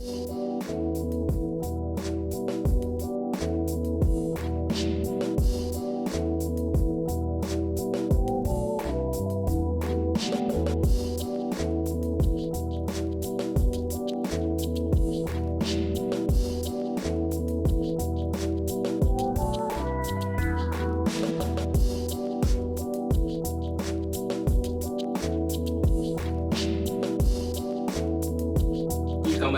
Igama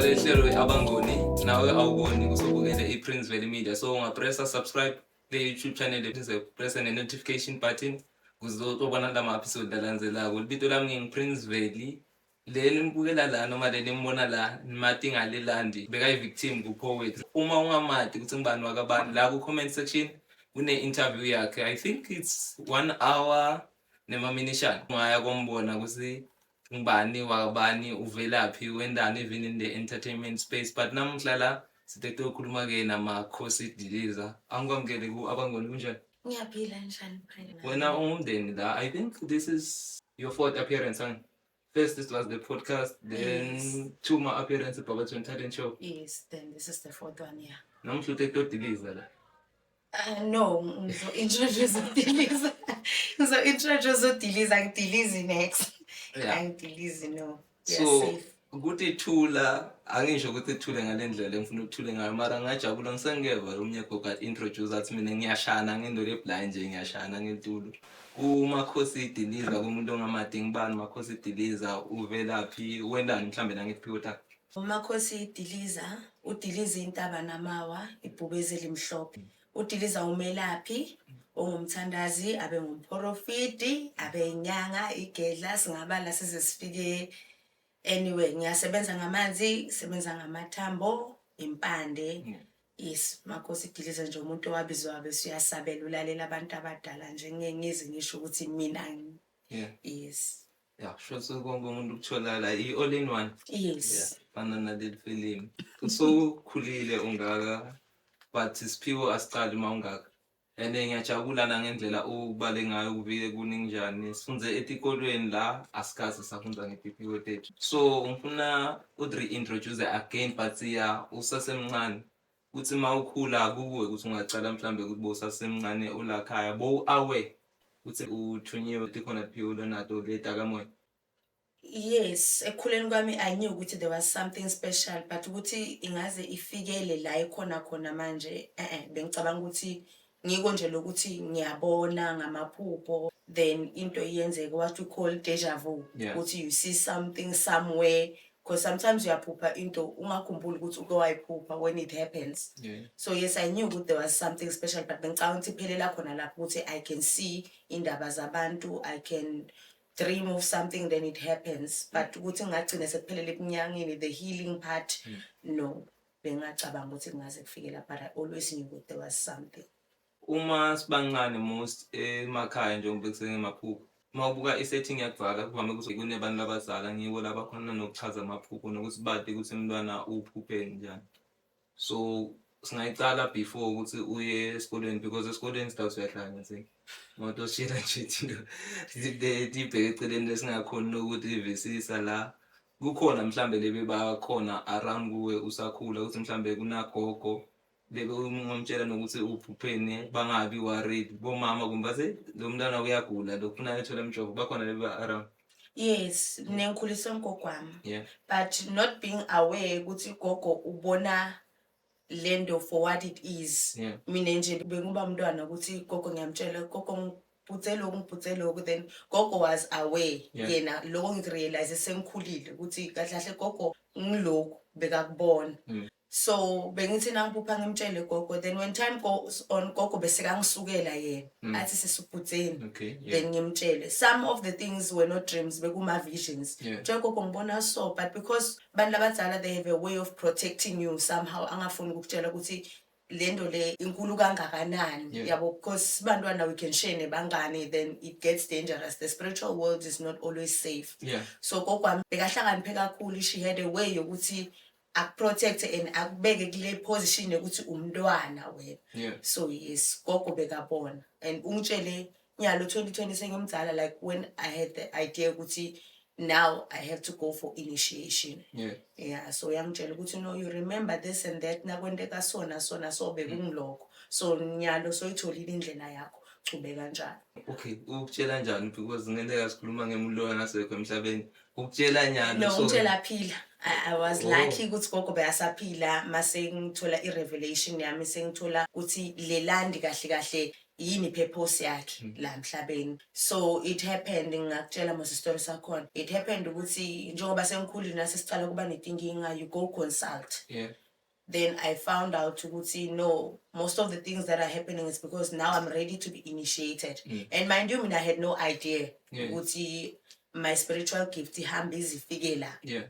lehlelo Abangoni, nawe awuboni kusobukele i-Prince Valley Media. So ungapressa subscribe kule YouTube channel, phinde pressa ne-notification button ukuze uzobona lama episode alandzelako. Libito lami ngingu-Prince Valley. Le nimbukela la noma le nimbona la nimati ngalelandi bekayi-victim ku-poetry. Uma ungamati ukuthi ngibani wakabani, la ku-comment section kune-interview yakhe. I think it's 1 hour nemaminishana. Ungaya kombona ukuthi ngubani wakabani, uvelaphi, wendani, even in the entertainment space. But namuhla la sithe ukukhuluma-ke naMakhosi Diliza. Angikwamukele ku-Abangoni, kunjani? Ngiyaphila, njani, Brenda? Wena ungumndeni la. I think this is your fourth appearance, huh? First this was the podcast, then two more appearance Barberton Talent Show. Yes, then this is the fourth one, yeah. Namuhla uthe kutodiliza la. No, ngizo-introduce uDiliza. Ngizo-introduce uDiliza, angidilizi next. Angidilizi, no. We are So safe. Ukuthi thula, angisho ukuthi thule ngale ndlela engifuna ukuthule ngayo, mara ngajabula ngisengeva lo mnye gogo introduce athi mina ngiyashana ngendoda eblind nje, ngiyashana ngentulo. KuMakhosi Diliza, kumuntu ongamadi, ngibani Makhosi Diliza, uvelaphi, wendani mhlambe nangiphiwe takhe? UMakhosi Diliza, uDiliza intaba namawa, ibhubezi elimhlophe. UDiliza umelaphi, ongumthandazi, abe ngumphorofidi, abe inyanga, igedla, singabala size sifike anyway. Ngiyasebenza ngamanzi, ngisebenza ngamathambo, impande. Yes, Makhosi Diliza nje umuntu owabizwa bese uyasabela, ulalela abantu abadala nje, ngeke ngize ngisho ukuthi mina yes. Yeah, sho konke umuntu ukuthola la i-all in one. Yes. Yeah, fana naleli film. Usukhulile ungaka, but isiphiwo asiqali uma ungaka. And ngiyajabula nangendlela ubale ngayo kuvile kuningi njani. Sifunze etikolweni la, asikaze safunda ngetiphiwo tethu. So ngifuna uthi-reintroduce again, but ya usasemncane. Kuthi uma ukhula kukuwe ukuthi ungacala mhlambe ukuthi bowusasemncane ulakhaya bowu-aware ukuthi uthunyiwe, tikhona tiphiwo lonato letakamoya. Yes, ekukhuleni kwami I knew ukuthi there was something special, but ukuthi ingaze ifikele la ikhona khona manje, bengicabanga ukuthi ngiko nje lokuthi ngiyabona ngamaphupho, then into iyenzeke, what we call deja vu, ukuthi you see something somewhere, because sometimes uyaphupha into ungakhumbuli ukuthi uke wayiphupha when it happens. So yes, I knew ukuthi there was something special, but bengicabanga ukuthi iphelela khona lapho, ukuthi I can see indaba zabantu, I can dream of something, then it happens, but ukuthi ngagcina sekuphelele ebunyangeni, the healing part, no, bengacabanga ukuthi kungaze kufike lapha, but I always knew ukuthi there was something. Uma sibancane, most emakhaya, njengoba kusengemaphupho, uma ubuka i-setting yakudala, kuvame ukuthi kunebantu labazala ngibo labakhona nokuchaza amaphupho nokuthi bade ukuthi umntwana uphuphe njani. So singayicala before ukuthi uye esikolweni, because esikolweni sidawuthi uyahlanya nje moto sishela nje thina tibheke eceleni lesingakhoni nokuthi ivisisa la kukhona mhlambe lebe bakhona around kuwe usakhula, ukuthi mhlambe kunagogo lebe ungomtshela nokuthi uphupheni, bangabi worried bomama kumbe base lo mntwana uyagula, lo kufuna ethole umjovo, bakhona lebe around? Yes, nengikhuliswe ugogo wami, but not being aware ukuthi gogo ubona lento for what it is. Mina nje benguba umntwana ukuthi gogo ngiyamtshela, "Gogo, ngibhutse lokhu, ngibhutse lokhu," then gogo was aware. Yena lokho ngikurealize sengikhulile ukuthi kahle kahle gogo ngilokhu bekakubona. So bengithi nangiphupha ngimtshele gogo, then when time goes on gogo bese kangisukela yena, athi, "Sisubhutseni?" Then ngimtshele. Some of the things were not dreams, bekuma visions. Njengogogo ngibona so, but because abantu abadala, they have a way of protecting you somehow, angafuni ukukutshela ukuthi lento le inkulu kangakanani. Yabo, because bantwana we can share nebangani, then it gets dangerous. The spiritual world is not always safe. So gogo wami bekahlakaniphe kakhulu. She had a way yokuthi akuprotect and akubeke kule position yokuthi umntwana wena. So yes, gogo bekabona and ungitshele nyalo 2020 sengimdala, like when I had the idea ukuthi Now I have to go for initiation. Yeah, so yangitshela ukuthi, "No, you remember this and that, nakwenteka sona sona, so bekungilokho, so nyalo soyitholile indlela yakho, chube kanjalo." Okay, ukutshela njani? Because ngenteka sikhuluma ngemuntu ongasekho emhlabeni, ukutshela nyani? No. So Ungitshela aphila. I was lucky ukuthi gogo beyasaphila mase ngithola i-revelation yami, sengithola ukuthi lelandi kahle kahle yini purpose yakhe la emhlabeni. So it happened, ngingakutshela mos isitori sakhona. It happened ukuthi njengoba sengikhulile, nase sicala kuba netinkinga, you go consult. Then I found out ukuthi no, most of the things that are happening is because now I'm ready to be initiated. And mind you, mina I had no idea ukuthi my spiritual gift ihambe izifike la.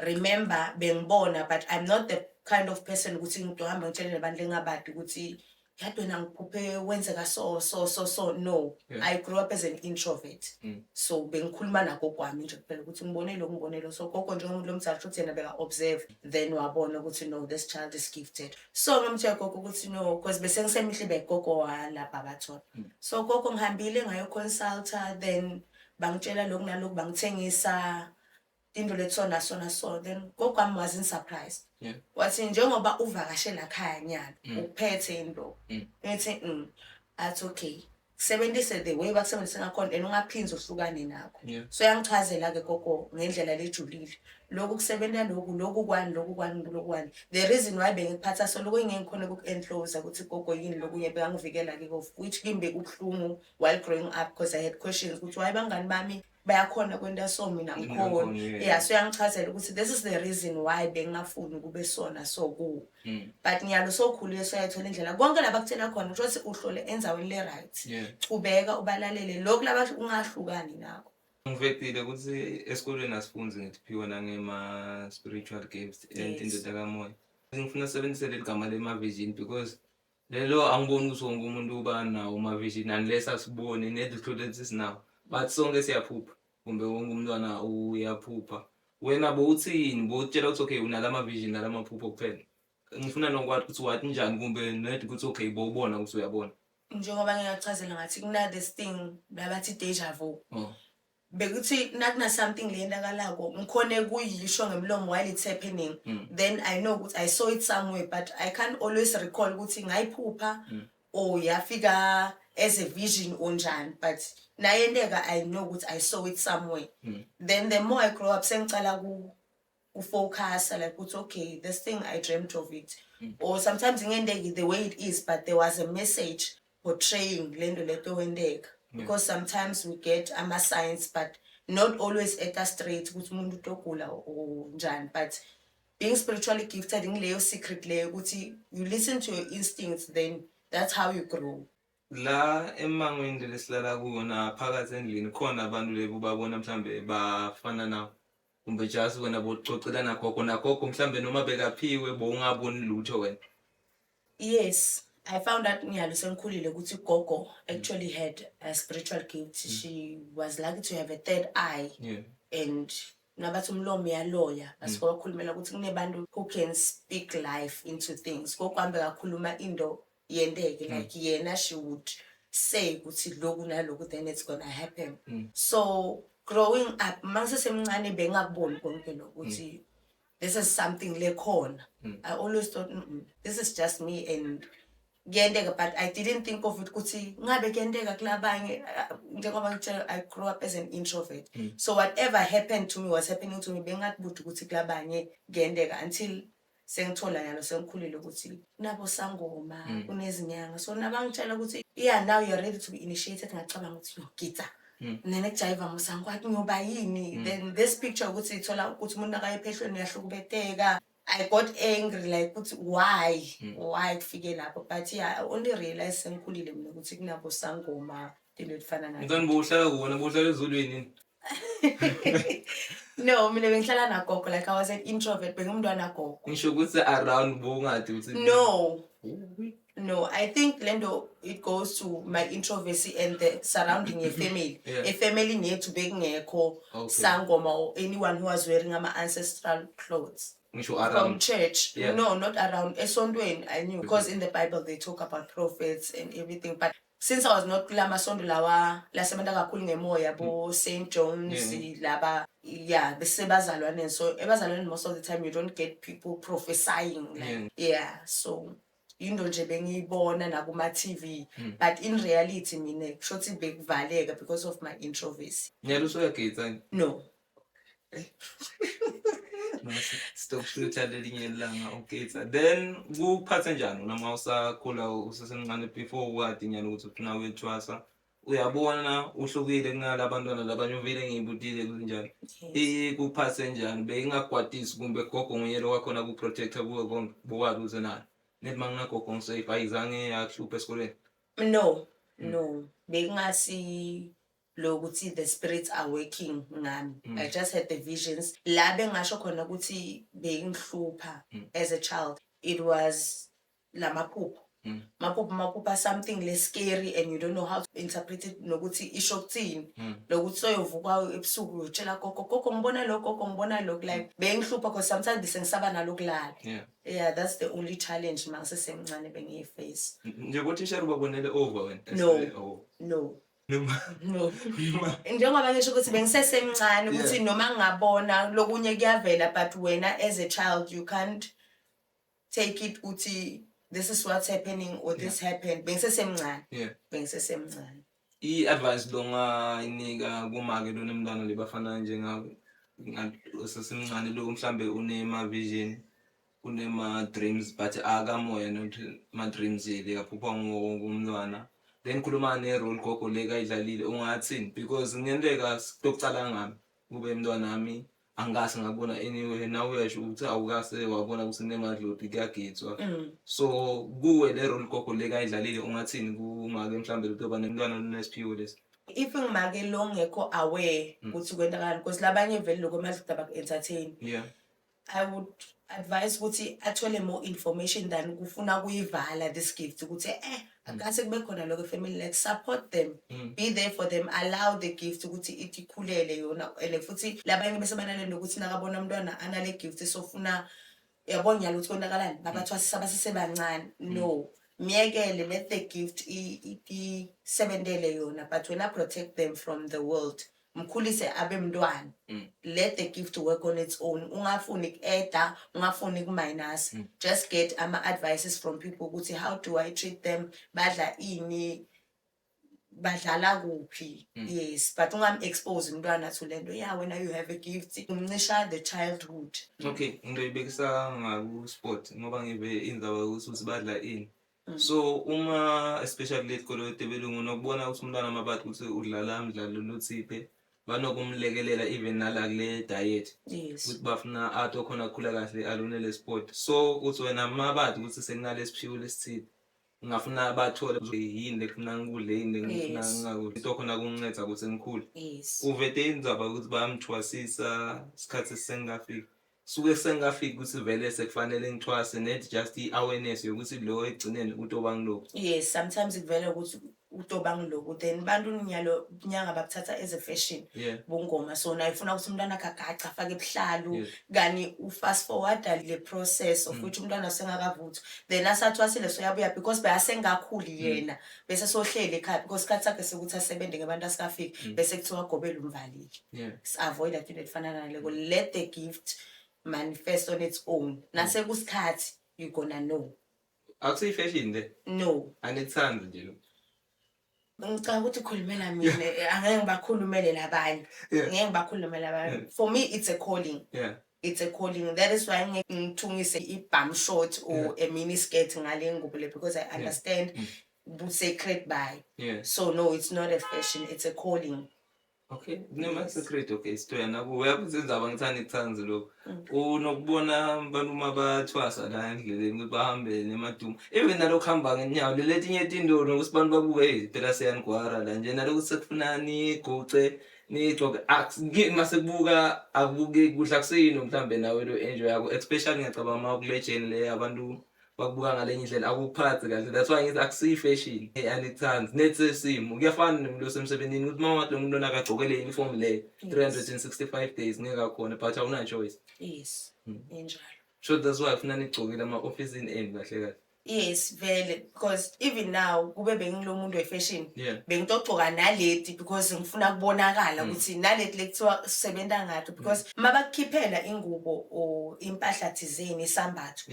Remember, bengibona, but I'm not the kind of person ukuthi ngitohamba ngitshele nabantu engabadi ukuthi yathi wena ngiphuphe wenzeka so so so so. No. I grew up as an introvert. So bengikhuluma nagogo wami nje kuphela ukuthi ngibone lo, ngibone lo. So gogo njengomuntu lomdala, futhi yena beka observe, then wabona ukuthi no, this child is gifted. So ngamtshela gogo ukuthi no, because bese ngisemihle begogo walapha bathola. So gogo ngihambile ngayo consulta, then bangitshela lokhu nalokhu, bangithengisa into lethona sona. So then gogo wami wasn't surprised. Wathi njengoba uvakashela khaya nyalo, uphethe into. Ngithi athi okay, sebenzise the way bakusebenzise ngakhona and ungaphindzi uhlukane nakho. So yangichazela ke gogo ngendlela lejulile, lokhu kusebenza lokhu, lokhu kwani, lokhu kwani, lokhu kwani, the reason why bengikuphatha so lokhu, engikhona uku-enclose ukuthi gogo yini lokunye bekangivikela ke, of which kimi bekubuhlungu while growing up because I had questions ukuthi why bangani bami bayakhona kwenta so, mina Mina ngikhona. ngikhona, yeah. Yeah, so yangichazela ukuthi this is the reason why bengingafuni kube sona so ku but ngiyalo sokhulile, soyayithola indlela konke la bakutshela khona, kusho ukuthi uhlole endaweni le-right. Chubeka ubalalele lokhu laba, ungahlukani nakho. Ngivetile ukuthi esikolweni asifunzi ngithiphiwe nangema-spiritual gifts and indoda kamoya. Ngifuna sisebenzise leli gama lema-vision because lelo angiboni ukuthi wonke umuntu uba nawo ama-vision unless asibone nelutho lethi sinawo, but sonke siyaphupha kumbe wonke umntwana uyaphupha. Wena bowuthini? Bowutshela ukuthi okay, unalama-vision nalamaphupho kuphela? Ngifuna nokwazi ukuthi wathi njani kumbe nedi ukuthi okay, bowubona ukuthi uyabona. Njengoba ngingachazela ngathi kuna this thing labathi deja vu. Bekuthi nakuna something leyendakalako, ngikhone kuyisho ngemlomo while it's happening. Then I know ukuthi I saw it somewhere, but I can't always recall ukuthi ngayiphupha or yafika as a vision or njani, but nayenteka I know ukuthi I saw it somewhere. Then the more I grow up, sengicala ku ufocus like ukuthi okay, this thing I dreamt of it, or sometimes ingenteki the way it is, but there was a message portraying lento leto wenteka, because sometimes we get ama-signs but not always eta straight ukuthi umuntu utogula or njani. But being spiritually gifted ngileyo secret leyo ukuthi you listen to your instincts, then that's how you grow. La emangweni lesilala kuwona phakathi endlini khona abantu lebo babona mhlambe bafana nawe kumbe just wena bococela nagogo nagogo mhlambe noma bekaphiwe bowungaboni lutho wena? Yes, I found out ngiyalo sengikhulile ukuthi gogo actually had a spiritual gift. She was lucky to have a third eye and nabathi umlomo uyaloya, basuke bakhulumela ukuthi kunebantu who can speak life into things. Gogo wami bekakhuluma into yenteke, like yena she would say ukuthi lokhu naloku, then it's gonna happen. So growing up mangisesemncane bengakuboni konke lokhu ukuthi this is something lekhona. I always thought, this is just me and kuyenteka," but I didn't think of it ukuthi ngabe kuyenteka kulabanye. Njengoba ngitshela, I grew up as an introvert, so whatever happened to me was happening to me. Bengakubuthi ukuthi kulabanye kuyenteka until sengithola yalo sengikhulile ukuthi kunabo sangoma, kunezinyanga. So nabangitshela ukuthi yeah, now you're ready to be initiated, ngacabanga ukuthi yo gitsa nene kujayiva musango kwathi ngiyoba yini. Then this picture ukuthi ithola ukuthi umuntu akaye ephehlweni uyahlukubeteka, I got angry like ukuthi why kufike lapho. But yeah, I only realized sengikhulile mina ukuthi kunabo sangoma, into efana nayo. Mntwana, bowuhlala kuwona, bowuhlala ezulwini? No, mina bengihlala nagogo. Like, I was an introvert, bengumntwana gogo. Ngisho ukuthi around bowungadi ukuthi No. No, I think lento it goes to my introversy and the surrounding ye-family. Efamily yethu bekungekho sangoma or anyone who was wearing ama-ancestral clothes. Ngisho From around. church. Yeah. No, not around. Esontweni I knew because in the Bible they talk about prophets and everything, but Since I was not kula masonto lawa lasebenza kakhulu ngemoya, bo St John's laba, yeah, besebazalwane. So ebazalwane, most of the time you don't get people prophesying like, yeah, so into nje bengiyibona nakuma TV, but in reality mina kusho bekuvaleka because of my introversy. Nyalo usuyagidza? No. Stop shooter lelinye ilanga ugidza. Then kuphathe njani noma usakhula, usasemncane, before wadi nyalo ukuthi ufuna uyethwasa, uyabona uhlukile kunala abantwana labanye uvile ngiyibudile ukuthi njani? Yes. Ikuphathe njani? Beyingagwadisi kumbe gogo nguye lo wakhona ku-protector kuwe konke, bokwazi ukuthi nayo nethi uma nginagogo ngi-safe, ayizange yakuhlupha esikoleni? No, bekungasi lokuthi the spirits are working ngami. I just had the visions. La bengasho khona ukuthi bengihlupha as a child, it was lamaphupho. Maphupho, maphupha something le scary and you don't know how to interpret it, nokuthi isho kuthini, lokuthi soyovuka ebusuku uyotshela gogo, "Gogo, ngibona lokho, gogo, ngibona lokho." Like, bengihlupha because sometimes bese ngisaba nalokulala. Yeah, that's the only challenge mangisesemncane bengiyi-face. Nje kothishela ubabonele over wena? No. Oh. No. Noma No. noma Njengoba ngisho ukuthi bengisesemncane, ukuthi noma ngingabona lokunye kuyavela, but wena as a child you can't take it ukuthi this is what's happening or this happened. Bengisesemncane. Bengisesemncane. I-advice longayinika kumake lonemntwana lebafana njengawe usasemncane lo, mhlambe unema-vision, unema-dreams, but akamoya, not ma-dreams yele aphupha ngumntwana, then khuluma ne-role gogo le kayidlalile, ungathini? Because kungenteka kutokucala ngami kube mntwanami angikase ngabona anyway, nawe uyasho ukuthi awukase wabona ukuthi kunemadloti, kuyagitswa. So kuwe le role gogo le kayidlalile, ungathini kumake mhlambe lotoba nemntwana lonesiphiwo lesi? If ngimake lo ngekho aware ukuthi kwenzakalani, because labanye vele lokho emadloti abaku-entertain, I would advise ukuthi athole more information than kufuna kuyivala this gift, ukuthi akase kube khona lokho family. Like, support them, be there for them, allow the gift ukuthi ithi ikhulele yona. And futhi labanye bese banalento ukuthi nakabona umntwana anale gift, sofuna yabona nyalo ukuthi konakalani, babathwasisa basesebancane. No, miyekele, let the gift isebentele yona, but wena protect them from the world, mkhulise abe mntwana. Let the gift work on its own, ungafuni ku-adda, ungafuni ku-minus. Just get ama-advices from people ukuthi how do I treat them, badla ini, badlala kuphi. Yes, but ungam-expose umntwana to lento, yeah, wena you have a gift, umncisha the childhood. Okay, ngizoyibekisa ngaku-sport ngoba ngive indzaba yokuthi uthi badla ini. So uma especially leti kolo tebelungu nokubona ukuthi umntwana mabathi ukuthi udlala mdlalo lothiphe, banokumlekelela even nala kule diet, ukuthi bafuna athi okhona ukukhula kahle alunele sport. So uthi wena mabathi ukuthi sekunale siphiwo lesithile, ngingafuna bathole ukuthi yini lekufuna ngikudle, yini lengifuna ngingakudli, into khona kunginceda ukuthi ngikhule. Uvete indzaba ukuthi bayamthwasisa isikhathi sengingafiki, suke sengingafiki ukuthi vele sekufanele ngithwase, net just i-awareness yokuthi lo ekugcineni utoba ngilokhu? Yes, sometimes kuvela ukuthi utoba ngiloku, then bantu nyalo nyanga bakuthatha as a fashion, bungoma. So naye ufuna ukuthi umntwana akhe agace, afake ebuhlalu, kani u-fast forwarda le process of which umntwana sengakavuthwa, then asathwasile soyabuya because bayasengakhuli yena, bese sohleli ekhaya because isikhathi sakhe sokuthi asebenze ngebantu asikafiki, bese kuthiwa gobela umvalile. Avoid into efana naleko. Let the gift manifest on its own. Nasekusikhathi you gonna know. Akusiyi-fashion le? No. Anikuthandi nje lo. Ngicabanga ukuthi khulumela mina, angeke ngibakhulumele labanye. Ngeke ngibakhulumele abanye. For me it's a calling. It's a calling. That is why ngeke ngithungise i-bum short or a mini skirt ngale ngubo le, because I understand bu-sacred by. So no, it's not a fashion, it's a calling. Okay, noma secret, okay, sitoya nabo uyabuza indzaba, ngithanda ikuthanda lokho. Unokubona abantu uma bathwasa la endleleni ukuthi bahambe nemadumo. Even nalokhu hamba ngenyawo leletinye tinto nokuthi abantu babuke, hey, phela siyanigwara la nje nalokuthi sekufuna niguce nigcoke mase kubuka akubukeki kuhle, akuseyini mhlambe nawe lo enjoy yakho, especially ngiyacabanga uma kule journey le abantu bakubuka ngalenye indlela, akuphathi kahle. That's why ngithi akusiyi fashion, hey, anikuthandi nethi simo kuyafana nomuntu osemsebenzini ukuthi uma ngathi lo muntu lona akagcoke le uniform le 365 days ngeke akhona, but awuna choice. Yes, injalo. So that's why kufuna nigcokile ama-ofisini enu kahle kahle. Yes, vele, because even now kube bengilo muntu we-fashion, bengitogcoka naleti because ngifuna kubonakala ukuthi naleti lekuthiwa sisebenza ngato, because mabakukhiphela ingubo or impahla thizeni, isambatho,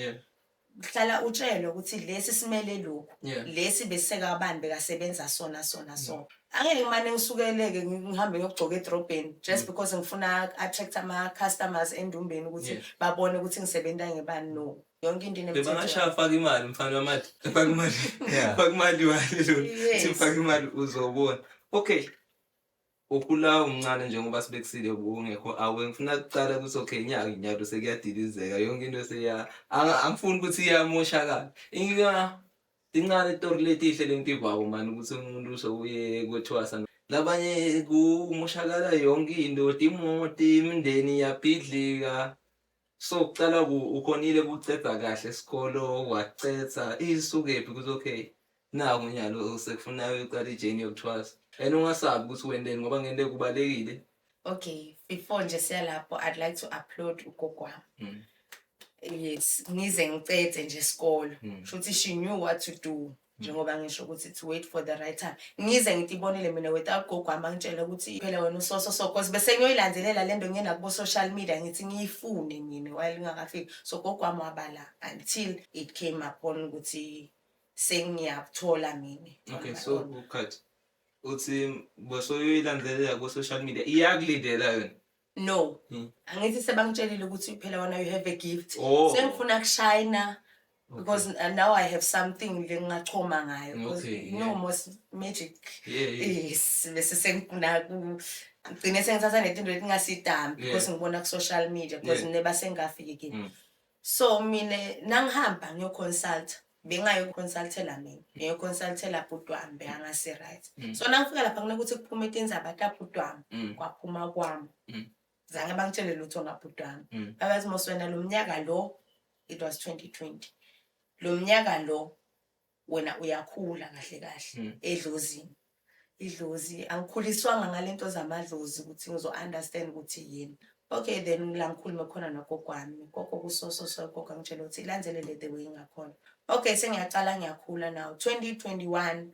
hlala utshelwe ukuthi lesi simele lokhu, lesi beseka abantu bekasebenza sona sona. So angeke ngimane ngisukeleke ngihambe ngiyogcoka edrobheni just because ngifuna attract ama-customers endumbeni ukuthi babone ukuthi ngisebenza ngebani. No, yonke into inemithetho. Bebangashaya, faka imali, mfana wamali, faka imali. Faka imali wale lo. Thi faka imali uzobona. Okay, ukhula umncane, njengoba sibekusile ungekho awe, ngifuna kucala ukuthi okay, inyaka inyalo sekuyadilizeka yonke into, seya angifuni ukuthi iyamoshakala. Inkinga tincane tori letihle lentivako mani ukuthi umuntu sowuye kwethwasa, labanye kumoshakala yonke into, timoti, imindeni iyabhidlika. So kucala ukhonile ukuceda kahle isikolo, wacetha isukephi ukuthi okay, naku nyalo sekufuna uqala i-journey yokuthwasa, and ungasabi ukuthi wendeni ngoba ngento kubalekile? Okay, before nje siya lapho, I'd like to applaud ugogo wami. Yes, ngize ngicede nje isikolo, shuthi she knew what to do, njengoba ngisho ukuthi to wait for the right time. Ngize ngitibonele mina without gogo wami angitshela ukuthi phela wena usoso so, cause bese ngiyoyilandelela le nto, ngiyena kubo social media, ngithi ngiyifune mina while ngingakafiki. So gogo wami wabala until it came upon ukuthi sengiyakuthola mina on Okay. my So own. Ukhathi uthi bosoyoyilandelela ku-social media, iyakulindela yona? No. Angithi sebangitshelile ukuthi phela wena you have a gift. Sengifuna kushayina because now I have something lengingachoma ngayo, because you know most magic. Yes, bese sengifuna ku ngcine sengithatha netinto letingasidambi because ngibona ku-social media, because neba sengafiki kimi. So mina nangihamba ngiyoconsult, bengayoconsultela mina, ngiyoconsultela bhuti wami bekangasi-right. So nangifika lapha kunokuthi kuphume tindzaba tabhuti wami, kwaphuma kwami. Zange bangitshele lutho ngabhuti wami. Babathi mos wena lo mnyaka lo, it was 2020, lo mnyaka lo wena uyakhula kahle kahle edlozini. Idlozi angikhuliswanga ngalento zamadlozi ukuthi ngizo-understand ukuthi yini. Okay, then la ngikhulume khona nogogo wami, gogo kusoso, so gogo angitshela ukuthi ilandzelele the way ngakhona. Okay, sengiyacala ngiyakhula now, 2021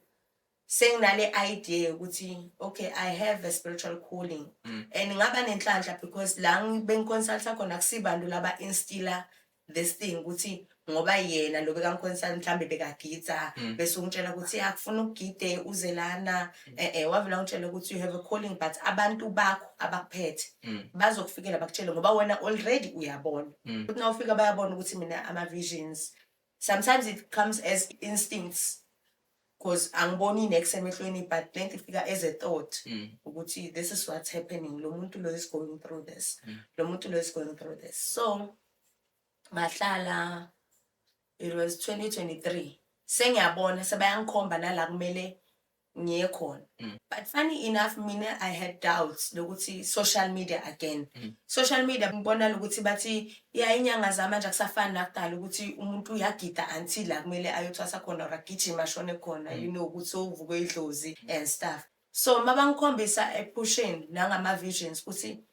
senginale idea yokuthi okay, I have a spiritual calling and ngaba nenhlanhla because la bengiconsulta khona akusibantu laba instilla this thing ukuthi ngoba yena lo bekangiconsulta mhlambe bekagidza, bese ungitshela ukuthi akufuna ukugide uze lana. Wavela ungitshela ukuthi you have a calling, but abantu bakho abakuphethe bazokufikela bakutshele ngoba wena already uyabona. Ukuthi nawufika bayabona ukuthi mina ama-visions, sometimes it comes as instincts because angiboni next emehlweni, but lento ifika as a thought ukuthi this is what's happening, lo muntu lo is going through this, lo muntu lo is going through this. So ngahlala, it was 2023, sengiyabona sebayangikhomba nala kumele ngiye khona. But funny enough, mina I had doubts lokuthi social media again, social media ngibona lokuthi bathi ya inyanga zamanje akusafani nakudala ukuthi umuntu uyagida until la kumele ayothwasa khona or agijima ashone khona, ukuthi sowuvukwe idlozi and stuff. So mabangikhombisa ephusheni nangama-visions ukuthi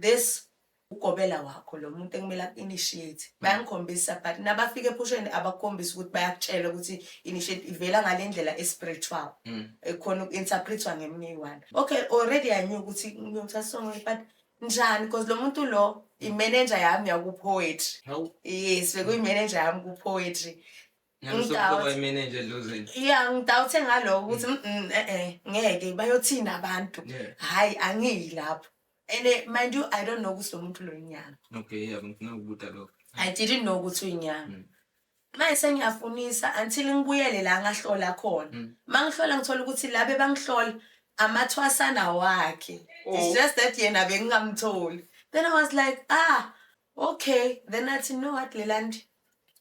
this ugobela wakho lo muntu ekumele aku-initiate, bayangikhombisa, but nabafika ephusheni abakukhombisi ukuthi bayakutshela ukuthi initiate ivela ngale ndlela e-spiritual, ekhona uku-interpretwa ngeminye iyi-one. Okay, already I knew ukuthi ngiyothatha song, but njani? Because lo muntu lo i-manager yami yaku-poetry. Hawu. Yes, bekuyi-manager yami ku-poetry. Nyalo Ngidoubt. sokuba i-manager edlozini. Ya, ngidoubthe ngaloko ukuthi ngeke bayothina abantu. Hhayi, angiyi lapho. And mind you, I don't know ukuthi lo muntu lo inyanga. Okay, yeah, ngifuna ukubuta lokho. I didn't know ukuthi uyinyanga. Manje sengiyafunisa until ngibuyele la ngahlola khona. Mangihlola ngithola ukuthi labe bangihlola amathwasana wakhe. It's just that yena bengingamtholi. Then I was like, "Ah, okay." Then athi, "No, what, Lelandi,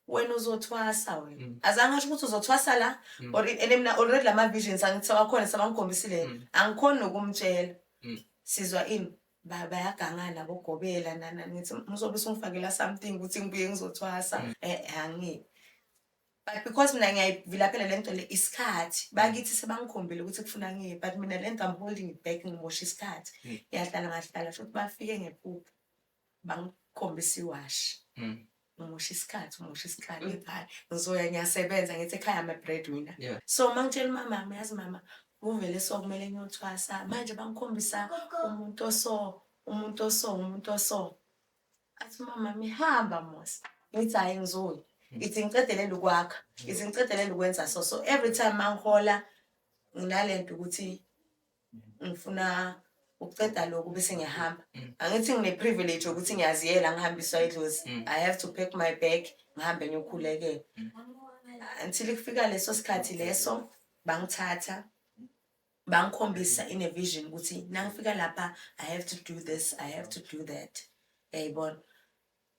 wena uzothwasa wena." Azange asho ukuthi uzothwasa la or and mina already lama visions angithi wakhona sebangikhombisile, angikhoni nokumtshela. Sizwa ini, bayagangana bogobela nana, ngithi ngizobe sungifakela something ukuthi ngibuye ngizothwasa, angiyi. But because mina ngiyayivilaphela lento le, isikhathi bakithi sebangikhombile ukuthi kufuna ngiye, but mina lento I'm holding it back, ngimosha isikhathi. Ngiyahlala, ngahlala, futhi bafike ngephupho bangikhombisa iwashi. Umosha isikhathi, umosha isikhathi. Ngithi hayi, ngizoya, ngiyasebenza, ngithi ekhaya ama breadwinner. So mangitshela umama, yazi mama, kuvele so kumele ngiyothwasa manje, bangikhombisa umuntu oso, umuntu oso, umuntu oso. Athi mama, mihamba mos. Ngithi hayi, ngizoya, ithi ngicedelele ukwakha, ithi ngicedelele ukwenza. So every time mangihola nginalento ukuthi ngifuna ukuceda lokhu bese ngiyahamba. Angithi ngine-privilege yokuthi ngiyaziyela, ngihambiswa idlozi. I have to pack my bag, ngihambe ngiyokhulekela until kufika leso sikhathi leso bangithatha bangikhombisa in a vision ukuthi nangifika lapha I have to do this, I have to do that, yayibona.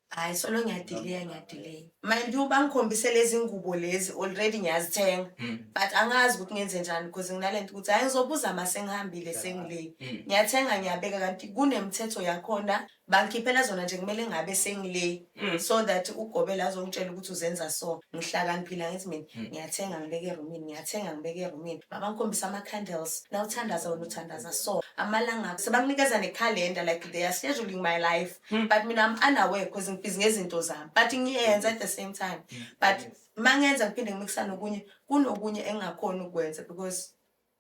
Hayi, solo ngiyadileya, ngiyadileya. Mind you, bangikhombise lezi ngubo lezi already ngiyazithenga, but angazi ukuthi ngenze njani because nginalento ukuthi hayi, ngizobuza ma sengihambile, sengile. Ngiyathenga, ngiyabeka, kanti kunemithetho yakhona bangikhiphela zona nje, kumele ngabe sengile so that ugobela azongitshela ukuthi uzenza. So ngihlakaniphile, ngithi mina ngiyathenga, ngibeke erumini, ngiyathenga, ngibeke erumini. Babangikhombisa ama-candles, nawuthandaza wena uthandaza so amalanga, sebanginikeza nekhalenda, like they are scheduling my life, but mina I'm unaware because ngibhizi ngezinto zami, but ngiyenza at the same time. But mangenza ngiphinde ngimikisa nokunye, kunokunye engingakhoni ukwenza because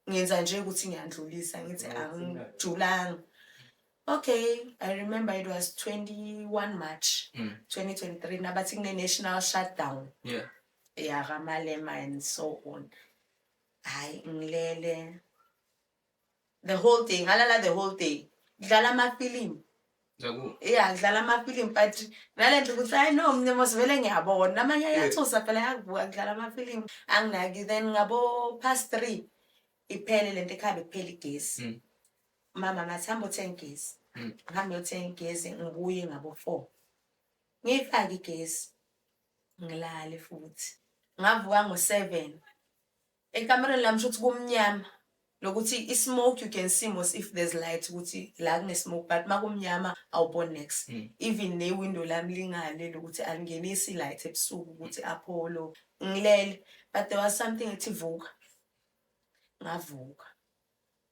ngenza nje ukuthi ngiyandlulisa, ngithi angijulanga. Okay, I remember it was 21 March 2023, nabathi kune-national shutdown yakaMalema and so on. Hayi, ngilele the whole day, ngalala the whole day, kudlala amafilimu. Jabu. Yeah, kudlala amafilimu, but nalento ukuthi hayi no, mina mos vele ngiyabona namanye ayathusa phela, ayakuvuka, kudlala amafilimu, anginaki. Then ngabo past 3 iphele lento ekhaya, bekuphela igesi. Mama ngathi hamba othenga igesi. Ngihambe ngiyothenga igesi, ngibuye ngabo 4, ngiyifake igesi, ngilale futhi. Ngavuka ngo-7, ekamereni lami shuthi kumnyama lokuthi i-smoke you can see mos if there's light ukuthi la kune-smoke, but makumnyama awuboni next. Even ne-window lami lingale lokuthi alingenisi light ebusuku ukuthi apholo. Ngilele, but there was something ethi vuka. Ngavuka,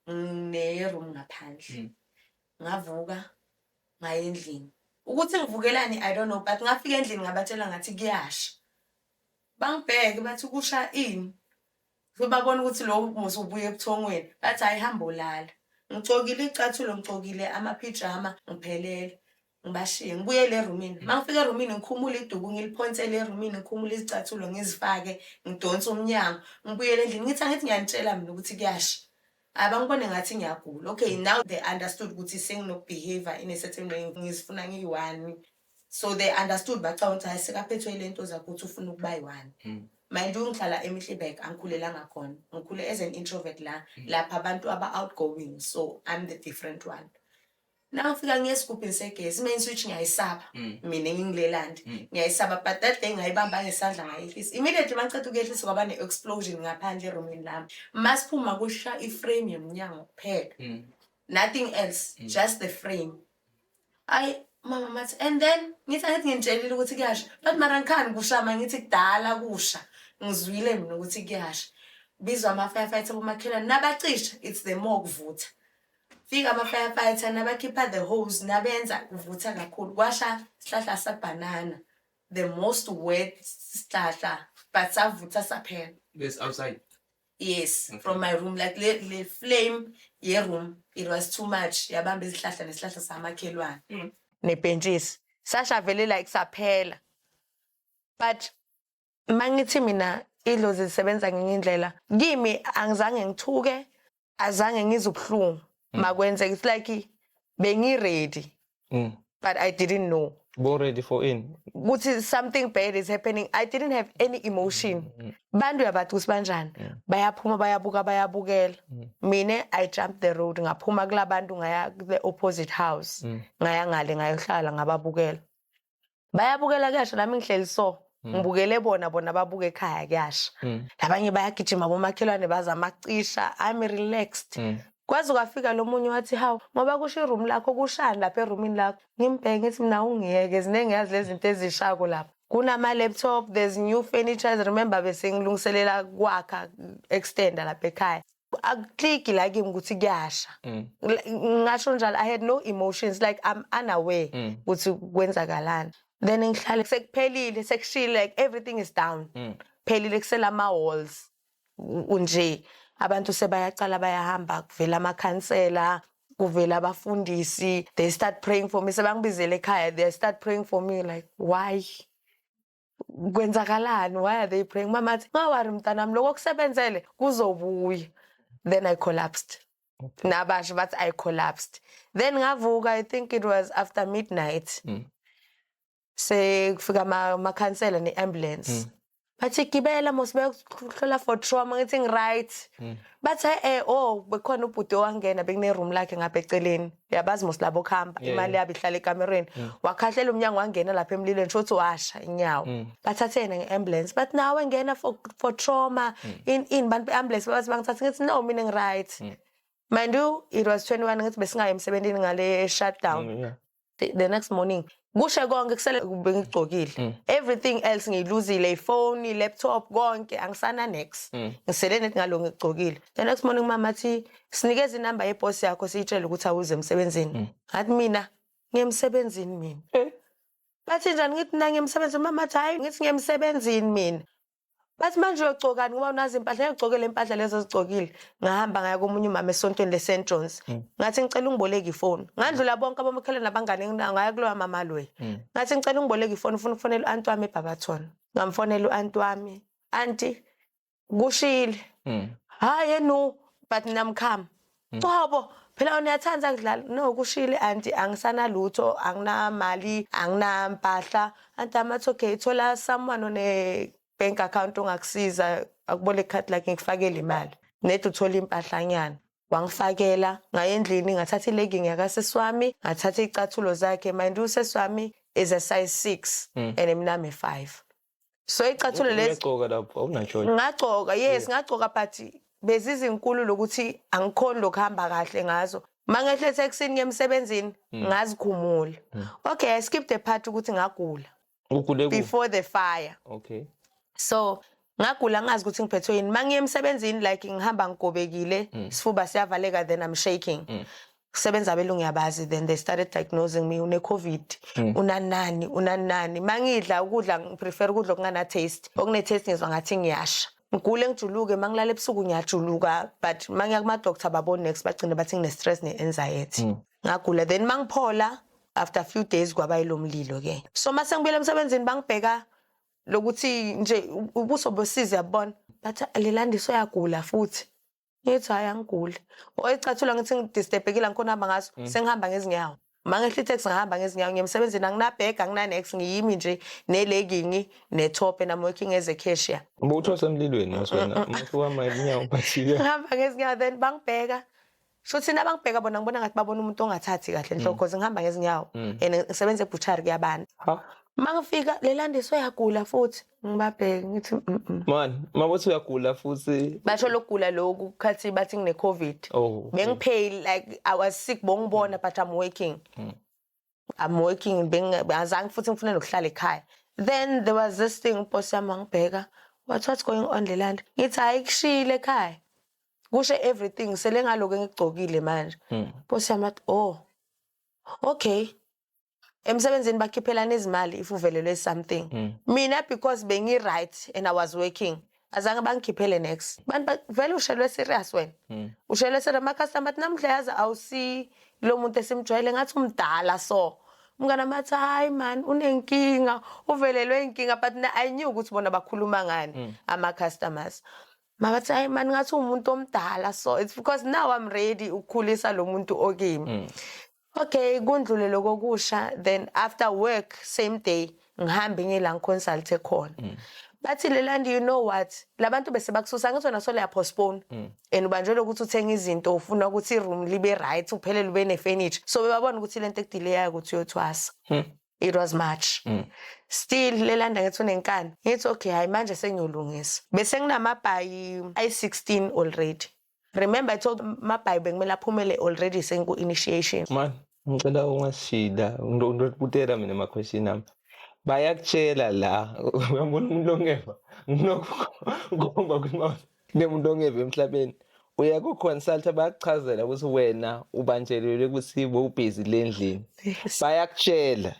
ngine-room ngaphandle. Ngavuka, ngaya endlini. Ukuthi ngivukelani, I don't know, but ngafika endlini, ngabatshela ngathi kuyasha. Bangibheke bathi kusha ini? Babona ukuthi lo muzi ubuye ebuthongweni. Bathi hayi, hamba olala. Ngigcokile icathulo, ngigcokile amaphijama, ngiphelele. Ngibashiye, ngibuyele erumini. Mangifika erumini ngikhumula iduku, ngiliphonsele erumini, ngikhumule izicathulo, ngizifake, ngidonse umnyango, ngibuyele endlini. Ngithi angithi ngiyanitshela mina ukuthi kuyasha. Abangibone ngathi ngiyagula. Okay, now they understood ukuthi senginoku-behave in a certain way, ngizifuna ngiyi-one. So they understood, bacabanga ukuthi hayi, sekaphethwe ile nto zakho ukuthi ufuna ukuba yi-one. Mind you, ngihlala eMiddelburg, angikhulelanga khona. Ngikhule as an introvert la, lapha abantu aba-outgoing, so I'm the different one. Nangifika ngiye esigubhini segesi, i-main switch ngiyayisaba. Mina ngingilelandi. Ngiyayisaba, but that day ngayibamba ngesandla, ngayehlisa. Immediately mangiceda ukuyehlisa kwaba ne-explosion ngaphandle erumini lami. Masiphuma kusha i-frame yomnyango kuphela. Nothing else, just the frame. Ayi, mama mathi and then ngithi angithi nginitshelile ukuthi kuyasha. But mara ngikhani kusha ma, ngithi kudala kusha. Ngizwile mina ukuthi kuyasha. Bizwa ama-firefighter bomakhelwane nabacisha, it's the more kuvutha. Fika ama-firefighter nabakhipha the hose, nabenza kuvutha kakhulu, kwasha isihlahla sabhanana, the most wet sihlahla, but savutha saphela. This outside. Yes. From my room, like le flame ye room, it was too much, yabamba izihlahla nesihlahla samakhelwane nebhentshisi, sasha vele like saphela. But mangithi mina idlozi lisebenza ngenye indlela kimi, angizange ngithuke, azange ngizwe ubuhlungu makwenzeka. It's like bengi-ready, but I didn't know Bo ready for in. Ukuthi something bad is happening. I didn't have any emotion. Bantu uyabathi ukuthi banjani, bayaphuma, bayabuka, bayabukela. Mina I jumped the road, ngaphuma kulabantu, ngaya the opposite house. Ngaya ngale, ngayohlala, ngababukela bayabukela kuyasha, nami ngihleli so ngibukele bona, bona babuka ekhaya kuyasha. Labanye bayagijima, bomakhelwane bazama kucisha, I'm relaxed. Kwaze kwafika lo munye wathi, "Hawu, ngoba kusho i-room lakho, kushani lapha erumini lakho?" Ngimbheke ngithi mina ungiyeke, ziningi yazi lezi zinto ezishako lapha, kunama-laptop, there's new furnitures. Remember bese ngilungiselela kwakha, extenda lapha ekhaya. Akukliki la kimi ukuthi kuyasha. Ngasho njalo, I had no emotions, like I'm unaware ukuthi kwenzakalani. Then ngihlale, sekuphelile, sekushile, like everything is down. Phelile, kusela ama-walls nje. Abantu sebayacala bayahamba, kuvela amakhansela, kuvela abafundisi, they start praying for me. Sebangibizele ekhaya, they start praying for me. Like, why? Kwenzakalani? Why are they praying? Mama athi, "Unga-worry mntanami, lokho kusebenzele kuzobuya." Then I collapsed. Nabasho bathi I collapsed. Then ngavuka, I think it was after midnight. Sekufika amakhansela ne-ambulance. Bathi, "Gibela mos, bayokuhlola for trauma." Ngithi, "Ngi-right." Bathi, "Oh, bekhona ubhuti owangena, bekune-room lakhe ngapha eceleni, uyabazi mos labo kuhamba, imali yabo ihlala ekamereni. Wakhahlela umnyango, wangena lapha emlilweni, sho ukuthi washa inyawo." Bathathe yena nge-ambulance, bathi, "Nawe ngena for trauma." In bantu be-ambulance bathi bangithathe, ngithi, "No, mina ngi-right." Mind you, it was 21, ngithi besingayi emsebenzini ngale shutdown. The next morning kushe konke, kusele bengigcokile. Everything else ngiyiluzile, ifoni, laptop, konke, angisana nex. Ngisele nethi ngalo ngigcokile. The next morning mama athi, "Sinikeze inamba yeboss yakho, siyitshele ukuthi awuze emsebenzini." Ngathi, "Mina ngiyemsebenzini mina." Bathi, "Njani?" Ngithi, "Mina ngiyemsebenzini." Mama athi, "Hayi." Ngithi, "Ngiyemsebenzini mina." Bathi, "Manje uyogcokani ngoba unazo impahla?" Ngiyogcokela impahla lezo zigcokile. Ngahamba ngaya komunye umama esontweni le-St John's. Ngathi, "Ngicela ungiboleke ifoni." Ngandlula bonke abomakhelwane nabangane enginawo, ngaya kulowa mama loya. Ngathi, "Ngicela ungiboleke ifoni, ufuna ukufonela u-anti wami eBarberton." Ngamfonela u-anti wami. "Anti, kushile." "Hayi no, but namkhama." "Qobo, phela wena uyathanda kudlala." "No, kushile anti, angisanalutho, anginamali, anginampahla." Anti amathi, "Okay, thola someone one bank account ongakusiza, akuboleke ikhadi lakhe, ngikufakele imali. Nedi uthola impahlanyana." Wangifakela, ngaya endlini, ngathatha i-legging yakasisi wami, ngathatha iy'cathulo zakhe. Mind you, usisi wami is a size 6 and mina I'm a 5. So icathulo lezi Uyagcoka lapho, awuna-choice. Ngagcoka, yes, ngagcoka, but bezizinkulu lokuthi angikhoni lokuhamba kahle ngazo. Mangehle etekisini ngemsebenzini, ngazikhumula. Okay, I skipped the part ukuthi ngagula Ugule kuphi? before the fire. So ngagula, ngazi ukuthi ngiphethwe yini. Mangiye emsebenzini, like ngihamba ngigobekile, isifuba siyavaleka, then I'm shaking. Kusebenza abelungu, yabazi. Then they started diagnosing me, une-COVID, unanani, unanani. Mangidla ukudla, ngiprefer ukudla okungana taste, okune taste ngizwa ngathi ngiyasha, ngigule, ngijuluke. Mangilala ebusuku ngiyajuluka, but mangiya kuma-doctor baboni next, bagcine bathi ngine-stress ne-anxiety. Ngagula, then mangiphola after a few days, kwaba yilo mlilo ke. So mase ngibuyela emsebenzini, bangibheka lokuthi nje ubuso bosizi, yabona, bathi, "Lelandiso uyagula futhi." Ngithi, "Hayi, angiguli." Oyicathulo, ngithi ngidisturbekile, ngikhona hamba ngaso, sengihamba ngezinyawo. Mangehla iteksi, ngihamba ngezinyawo ngiye emsebenzini, anginabhega, angina-nex, ngiyimi nje ne-legging ne-top, and I'm working as a cashier. Ubuthiwa semlilweni wena, masuka inyawo, but yeah. Ngihamba ngezinyawo, then bangibheka, shuthi nabangibheka bona, ngibona ngathi babona umuntu ongathathi kahle enhloko, cause ngihamba ngezinyawo and ngisebenza ebhuchari, kuyabantu. Ha. Mangifika, "Lelandiso uyagula futhi." Ngibabheke, ngithi, Man, mabothi uyagula futhi. Basho lokugula lokhu khathi bathi ngine-COVID. Oh. Okay. Bengi-pale, like I was sick, bongibona, but I'm working. I'm working, azange futhi ngifune nokuhlala ekhaya. Then there was this thing, boss yami wangibheka, "What's going on, Lelanda?" Ngithi, "Hayi, kushile ekhaya. Kushe everything, sele ngaloko engigcokile manje." Boss yami athi, "Oh, okay." Emsebenzini bakhiphelana izimali if uvelelwe something. Mina, because bengi right and I was working, azange bangikhiphele next. Bantu vele ushelwe serious wena. Ushelwe serious, ama customer athi, "Namhla yazi awusi lo muntu esimjwayele, ngathi umdala." So umngane wami athi, "Hayi man, unenkinga, uvelelwe inkinga." But I knew ukuthi bona bakhuluma ngani ama customers. Mabathi, "Hayi man, ngathi umuntu omdala." So it's because now I'm ready ukukhulisa lo muntu okimi. Okay, kundlule lokho kusha. Then after work same day, ngihambe ngiye la ngiconsult khona. Bathi, "Lelandi, you know what, labantu bese bakususa." Ngithi wena sole postpone and ubanjelwe ukuthi uthenga izinto, ufuna ukuthi i-room libe right, uphelele ube ne-furniture, so bebabona ukuthi lento ekudileyayo ukuthi uyothwasa. It was March still. Lelanda, ngithi unenkani. Ngithi, "Okay, hayi, manje sengiyolungisa." Bese nginamabhayi ayi-16 already. Remember I told mabhayi bekumele aphumele already, sengiku-initiation. Man, ngicela ungasishida, ngitokutela mina ama-question ami. Bayakutshela la, uyabona umuntu ongeva, nginokukhomba kunemuntu ongeva emhlabeni. Uya ku-consulta, bayakuchazela ukuthi wena ubanjelelwe ukuthi bowubhizi le ndlini. Bayakutshela.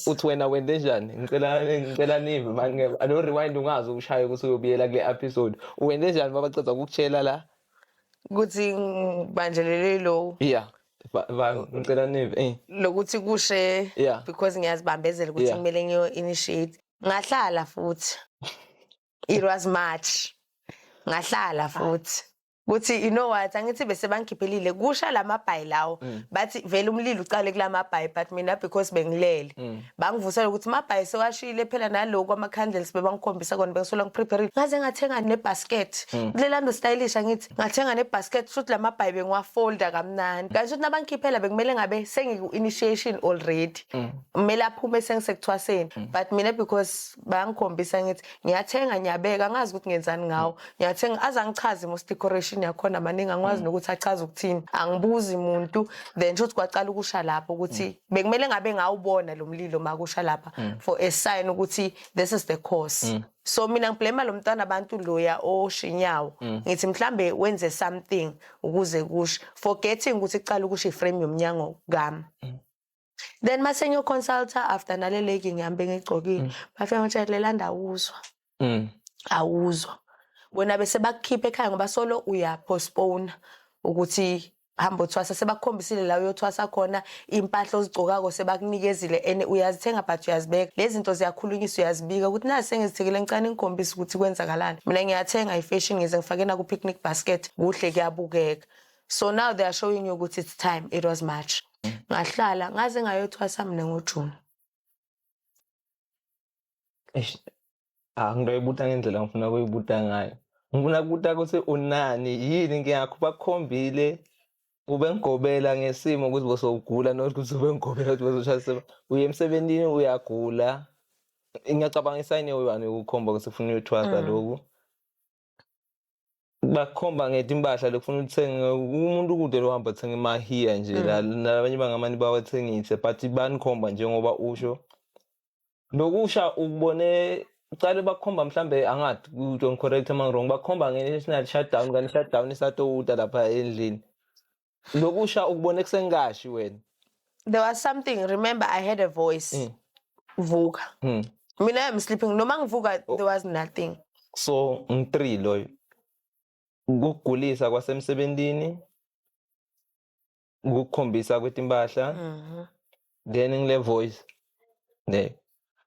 Uthi wena wenze njani? Ngicela nive manje, alo rewind, ungazi ukushaye ukuthi uyobuyela kule episode. Wenze njani mabaceda ukukutshela la? Ukuthi ngibanjelele lo. Yeah. Ngicela nive. Lokuthi kushe because ngiyazibambezela ukuthi kumele ngiyo initiate. Ngahlala futhi. It was March. Ngahlala futhi. Kuthi you know what, angithi bese bangikhiphelile kusha lamabhayi lawo. Bathi vele umlilo uqale kulamabhayi, but mina because bengilele, bangivusela ukuthi mabhayi sewashile phela, naloku ama candles bebangikhombisa kona, bengisola ngiprepare, ngaze ngathenga nebasket kulela ndo stylish, angithi ngathenga nebasket futhi lamabhayi bengiwafolda kamnandi, kanti futhi nabangikhiphela bekumele ngabe sengiku initiation already, kumele aphume sengisekuthwaseni, but mina because bayangikhombisa, ngithi ngiyathenga, ngiyabeka, angazi ukuthi ngenzani ngawo, ngiyathenga aze angichaze most decoration yakhona maningi, angikwazi nokuthi achaze ukuthini, angibuzi muntu. Then shuthi kwaqala ukusha lapho ukuthi bekumele ngabe ngawubona lo mlilo makusha lapha for a sign ukuthi this is the cause. So mina ngiblame lo mntwana abantu loya oshinyawo, ngithi mhlambe wenze something ukuze kushe, forgetting ukuthi kuqala ukusha iframe yomnyango kami. Then mase ngiyoconsulta after nale legi ngihambe ngigcokile, bafika ngitshela lela ndawuzwa, awuzwa wena, bese bakukhipha ekhaya ngoba solo uya postpone ukuthi hamba uthwasa, sebakukhombisile la uyothwasa khona, impahla ozigcokako sebakunikezile and uyazithenga, but uyazibeka lezi zinto, ziyakhulunyiswa, uyazibika ukuthi nasi sengizithekile, ngicane ngikhombise ukuthi kwenzakalani. Mina ngiyathenga i-fashion, ngize ngifake naku picnic basket, kuhle kuyabukeka. So now they are showing you ukuthi it's time. It was March. Ngahlala ngaze ngayothwasa mina ngoJune. Eish, ah, ngizoyibuta ngendlela ngifuna ukuyibuta ngayo. Ngifuna ukubuta ukuthi unani yini inkinga yakho, bakukhombile ube ngigobela ngesimo ukuthi bosowugula, not ukuthi ube ngigobela ukuthi bososhaya, uye emsebenzini uyagula. Ngiyacabanga isayini yoyani ukukhomba ukuthi ufuna uyothwasa lokhu. Bakhomba ngethi impahla lokufuna ukuthenga umuntu kude lo hamba thenga emahiya nje la, nabanye bangamane bawathengise, but banikhomba njengoba usho. Lokusha ukubone ucale bakukhomba mhlambe, angathi, don't correct uma wrong, bakukhomba nge-national shutdown, kanti shutdown isatowuta lapha endlini. Lokusha ukubone kusengashi wena. There was something. Remember, I had a voice. Vuka. Mina I'm sleeping, noma ngivuka there was nothing. So ngi-3 loyo. Ukugulisa kwasemsebentini, ukukhombisa kwetimpahla, then ngile voice ne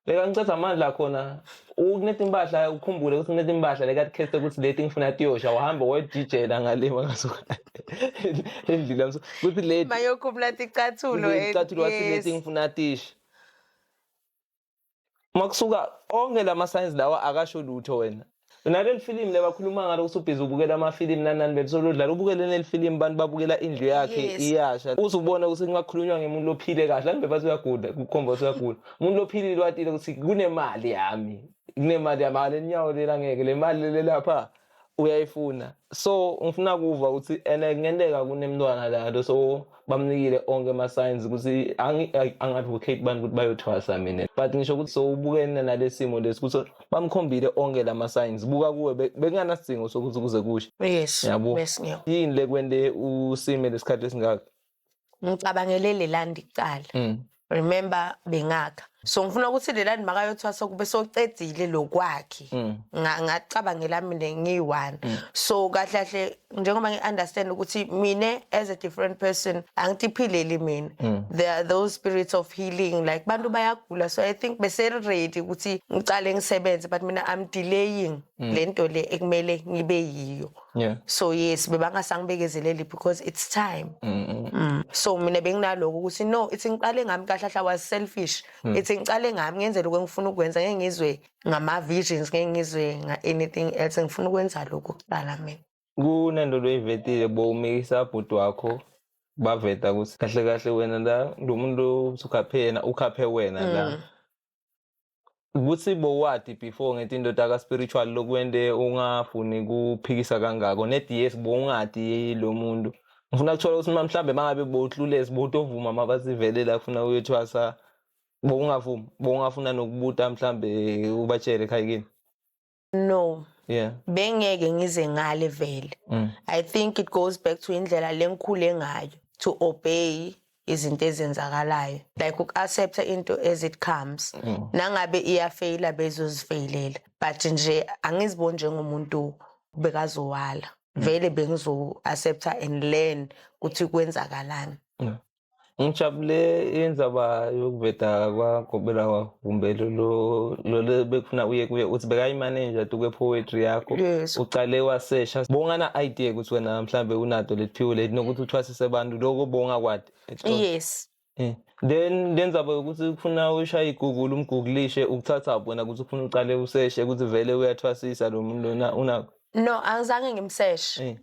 leka ngiceda amandla khona kunetimpahla, ukhumbule ukuthi kunetimpahla lekathi ukuthi leti ngifuna tiyosha, uhambe wayojijela ngale makasuka endlini yami ukuthi leti Mayokhumula ticathulo. Ticathulo, wathi leti ngifuna tisha. Makusuka onke lama signs lawa akasho lutho wena. Naleli film le bakhuluma ngalo ukuthi ubhizi ubukela amafilimu nani nani, besolodlala ubukele leli film, abantu babukela indlu yakhe iyasha, uze ubone ukuthi kungakhulunywa ngemuntu lophile kahle angibe bathi uyagula, kukhomba ukuthi uyagula umuntu lophilile, watile ukuthi kunemali yami, kunemali yami ale nyawo lela, ngeke le mali le lapha uyayifuna. So ngifuna kuva ukuthi ene kungenteka kunemntwana la, so bamnikile onke ama-signs ukuthi angi-advocate bantu ukuthi bayothwasa mina, but ngisho ukuthi so ubukene nale simo lesi ukuthi bamkhombile onke lama-signs, buka kuwe bekunganasidingo sokuthi kuze kushe. Yabo. Yini le kwente usime lesikhathi esingaka? Ngicabangele le landi kuqala. Remember bengakha, so ngifuna ukuthi le landi makayothwasa kube socedile lokwakhe. Ngacabangela mina ngiyi-one. So kahle kahle njengoba ngi-understand ukuthi mine as a different person angitiphileli mina. There are those spirits of healing, like bantu bayagula, so I think bese ready ukuthi ngicale ngisebenze, but mina I'm delaying lento le ekumele ngibe yiyo. So yes, bebangasangibekezeleli because it's time. So mina benginaloko ukuthi no, ithi ngiqale ngami. Kahle kahle I was selfish. Ithi ngiqale ngami, ngenze lokho engifuna ukwenza, ngeke ngizwe ngama-visions, ngeke ngizwe nga-anything else, ngifuna ukwenza lokhu kuqala mina. Kunento loyivetile, bowumikisa bhuti wakho, baveta ukuthi kahle kahle wena la lo muntu usukhaphe yena, ukhaphe wena la, ukuthi bowati before ngetinto taka spiritual lokwente ungafuni kuphikisa kangako nedi. Yes, bowungati lo muntu. Ngifuna kuthola ukuthi mhlawumbe mangabe bowuhlulesi bowutovuma mabasivelela kufuna uyothwasa, bowungavuma, bowungafuna nokubuta mhlambe ubatshele ekhaya kini? No. Bengeke ngize ngale vele. I think it goes back to indlela lengikhule ngayo to obey izinto ezenzakalayo, like uku-accepta into as it comes. Nangabe iyafeyila, bezozifeyilela, but nje angiziboni njengomuntu bekazowala vele. Bengizo-accepta and learn ukuthi kwenzakalani. Ngijabule indzaba yokuveta kwagobela kumbe lo bekufuna uye kuye uthi bekayi-manager tukwe-poetry yakho. Yes. Ucale wasesha bongana idea ukuthi wena mhlambe unato letiphiwo leti nokuthi uthwasise abantu, loko bongakwadi? Yes. Then lenzaba yokuthi kufuna ushaye iGoogle, umgooglishe, ukuthatha wena ukuthi ufuna uqale useshe ukuthi vele uyathwasisa lo muntu lona unakho? No, angizange ngimseshe.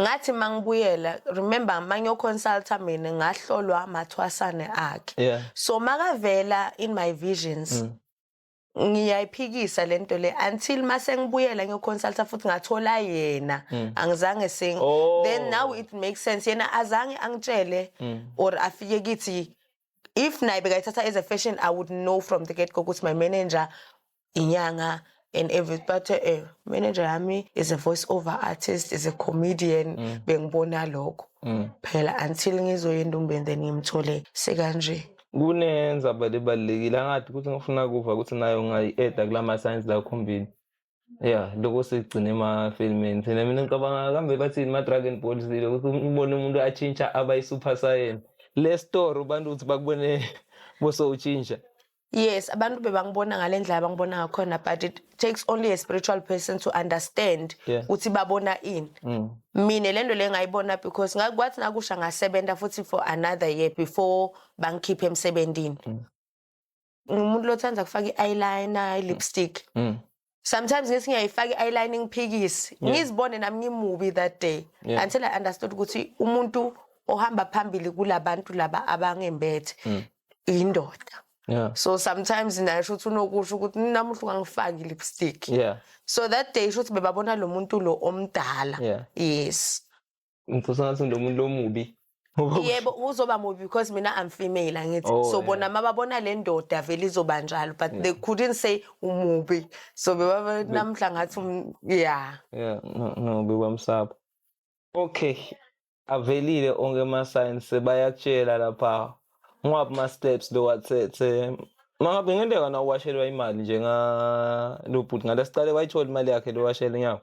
Ngathi mangibuyela, remember, mangiyoconsulta mina ngahlolwa amathwasane akhe. So makavela in my visions, ngiyayiphikisa lento le until mase ngibuyela ngiyoconsulta futhi ngathola yena. Angizange sing then now it makes sense, yena azange angitshele or afike kithi. If naye bekayithatha as a fashion, I would know from the get go ukuthi my manager inyanga and everything, but manager yami is a voice over artist, is a comedian. Bengibona lokho phela until ngizoya endumbeni, then ngimthole sekanje. Kunenzaba lebalulekile angathi ukuthi ngifuna kuva ukuthi nayo ungayi-eda kulama science la khombili. Yeah, lokho sigcine emafilmini. Thina mina ngicabanga kambe bathini ma-Dragon Ball Z, ukuthi ubone umuntu atshintsha aba yi-super saiyan. Le story abantu ukuthi bakubone bosowutshintsha. Yes, abantu bebangibona ngale ndlela abangibona ngakhona, but it takes only a spiritual person to understand ukuthi babona ini. Mina le nto le ngayibona because ngakwathi nakusha ngasebenza futhi for another year before bangikhiphe emsebenzini. Ngumuntu lothanda kufaka i-eyeliner, i-lipstick. Sometimes ngithi ngiyayifaka i-eyeliner, ngiphikise, ngizibone nami ngimubi that day until I understood ukuthi umuntu ohamba phambili kulabantu laba abangembethe indoda. So sometimes nasho ukuthi unokusho ukuthi namuhla ungangifaki i-lipstick. So that day shuthi bebabona lo muntu lo omdala. Yes. Ngiphosa ngathi lo muntu lomubi. Yebo, uzoba mubi because mina I'm female, angithi? So bona mababona le ndoda vele izoba njalo, but they couldn't say umubi, so bebaba namhla ngathi yeah. Yeah, no, bekwamsaba. Okay. Avelile onke ama-signs, bayakutshela lapha. Ngwaphi ama-steps lo wathethe? Mangabe ngenteka na uwashelwa imali njenga lo bhuti ngalesicale, wayithola imali yakhe lo washela inyawo?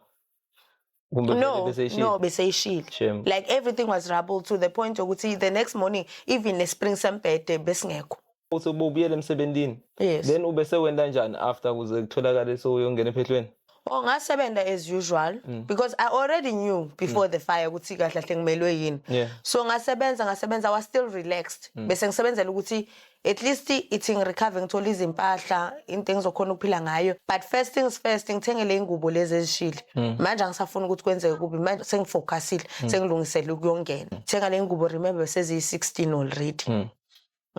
Kumbe vele No. beseyishilo? No, beseyishilo. Shame. Like, everything was rubble to the point ukuthi the next morning even nespring sembhede besingekho. Uthi ubuyele emsebenzini. Yes. Then ube sewenta njani after kuze kutholakale sewuyongena ephehlweni? Oh, ngasebenza as usual because I already knew before the fire ukuthi kahle kahle ngimelwe yini. So ngasebenza, ngasebenza, I was still relaxed. Bese ngisebenzela ukuthi at least ithi ngirecover, ngithola izimpahla, into engizokhona ukuphila ngayo. But first things first, ngithengele ingubo lezi ezishile. Manje angisafuni ukuthi kwenzeke kubi, manje sengifocusile, sengilungisele ukuyongena. Thenga le ngubo, remember seziyi-16 already.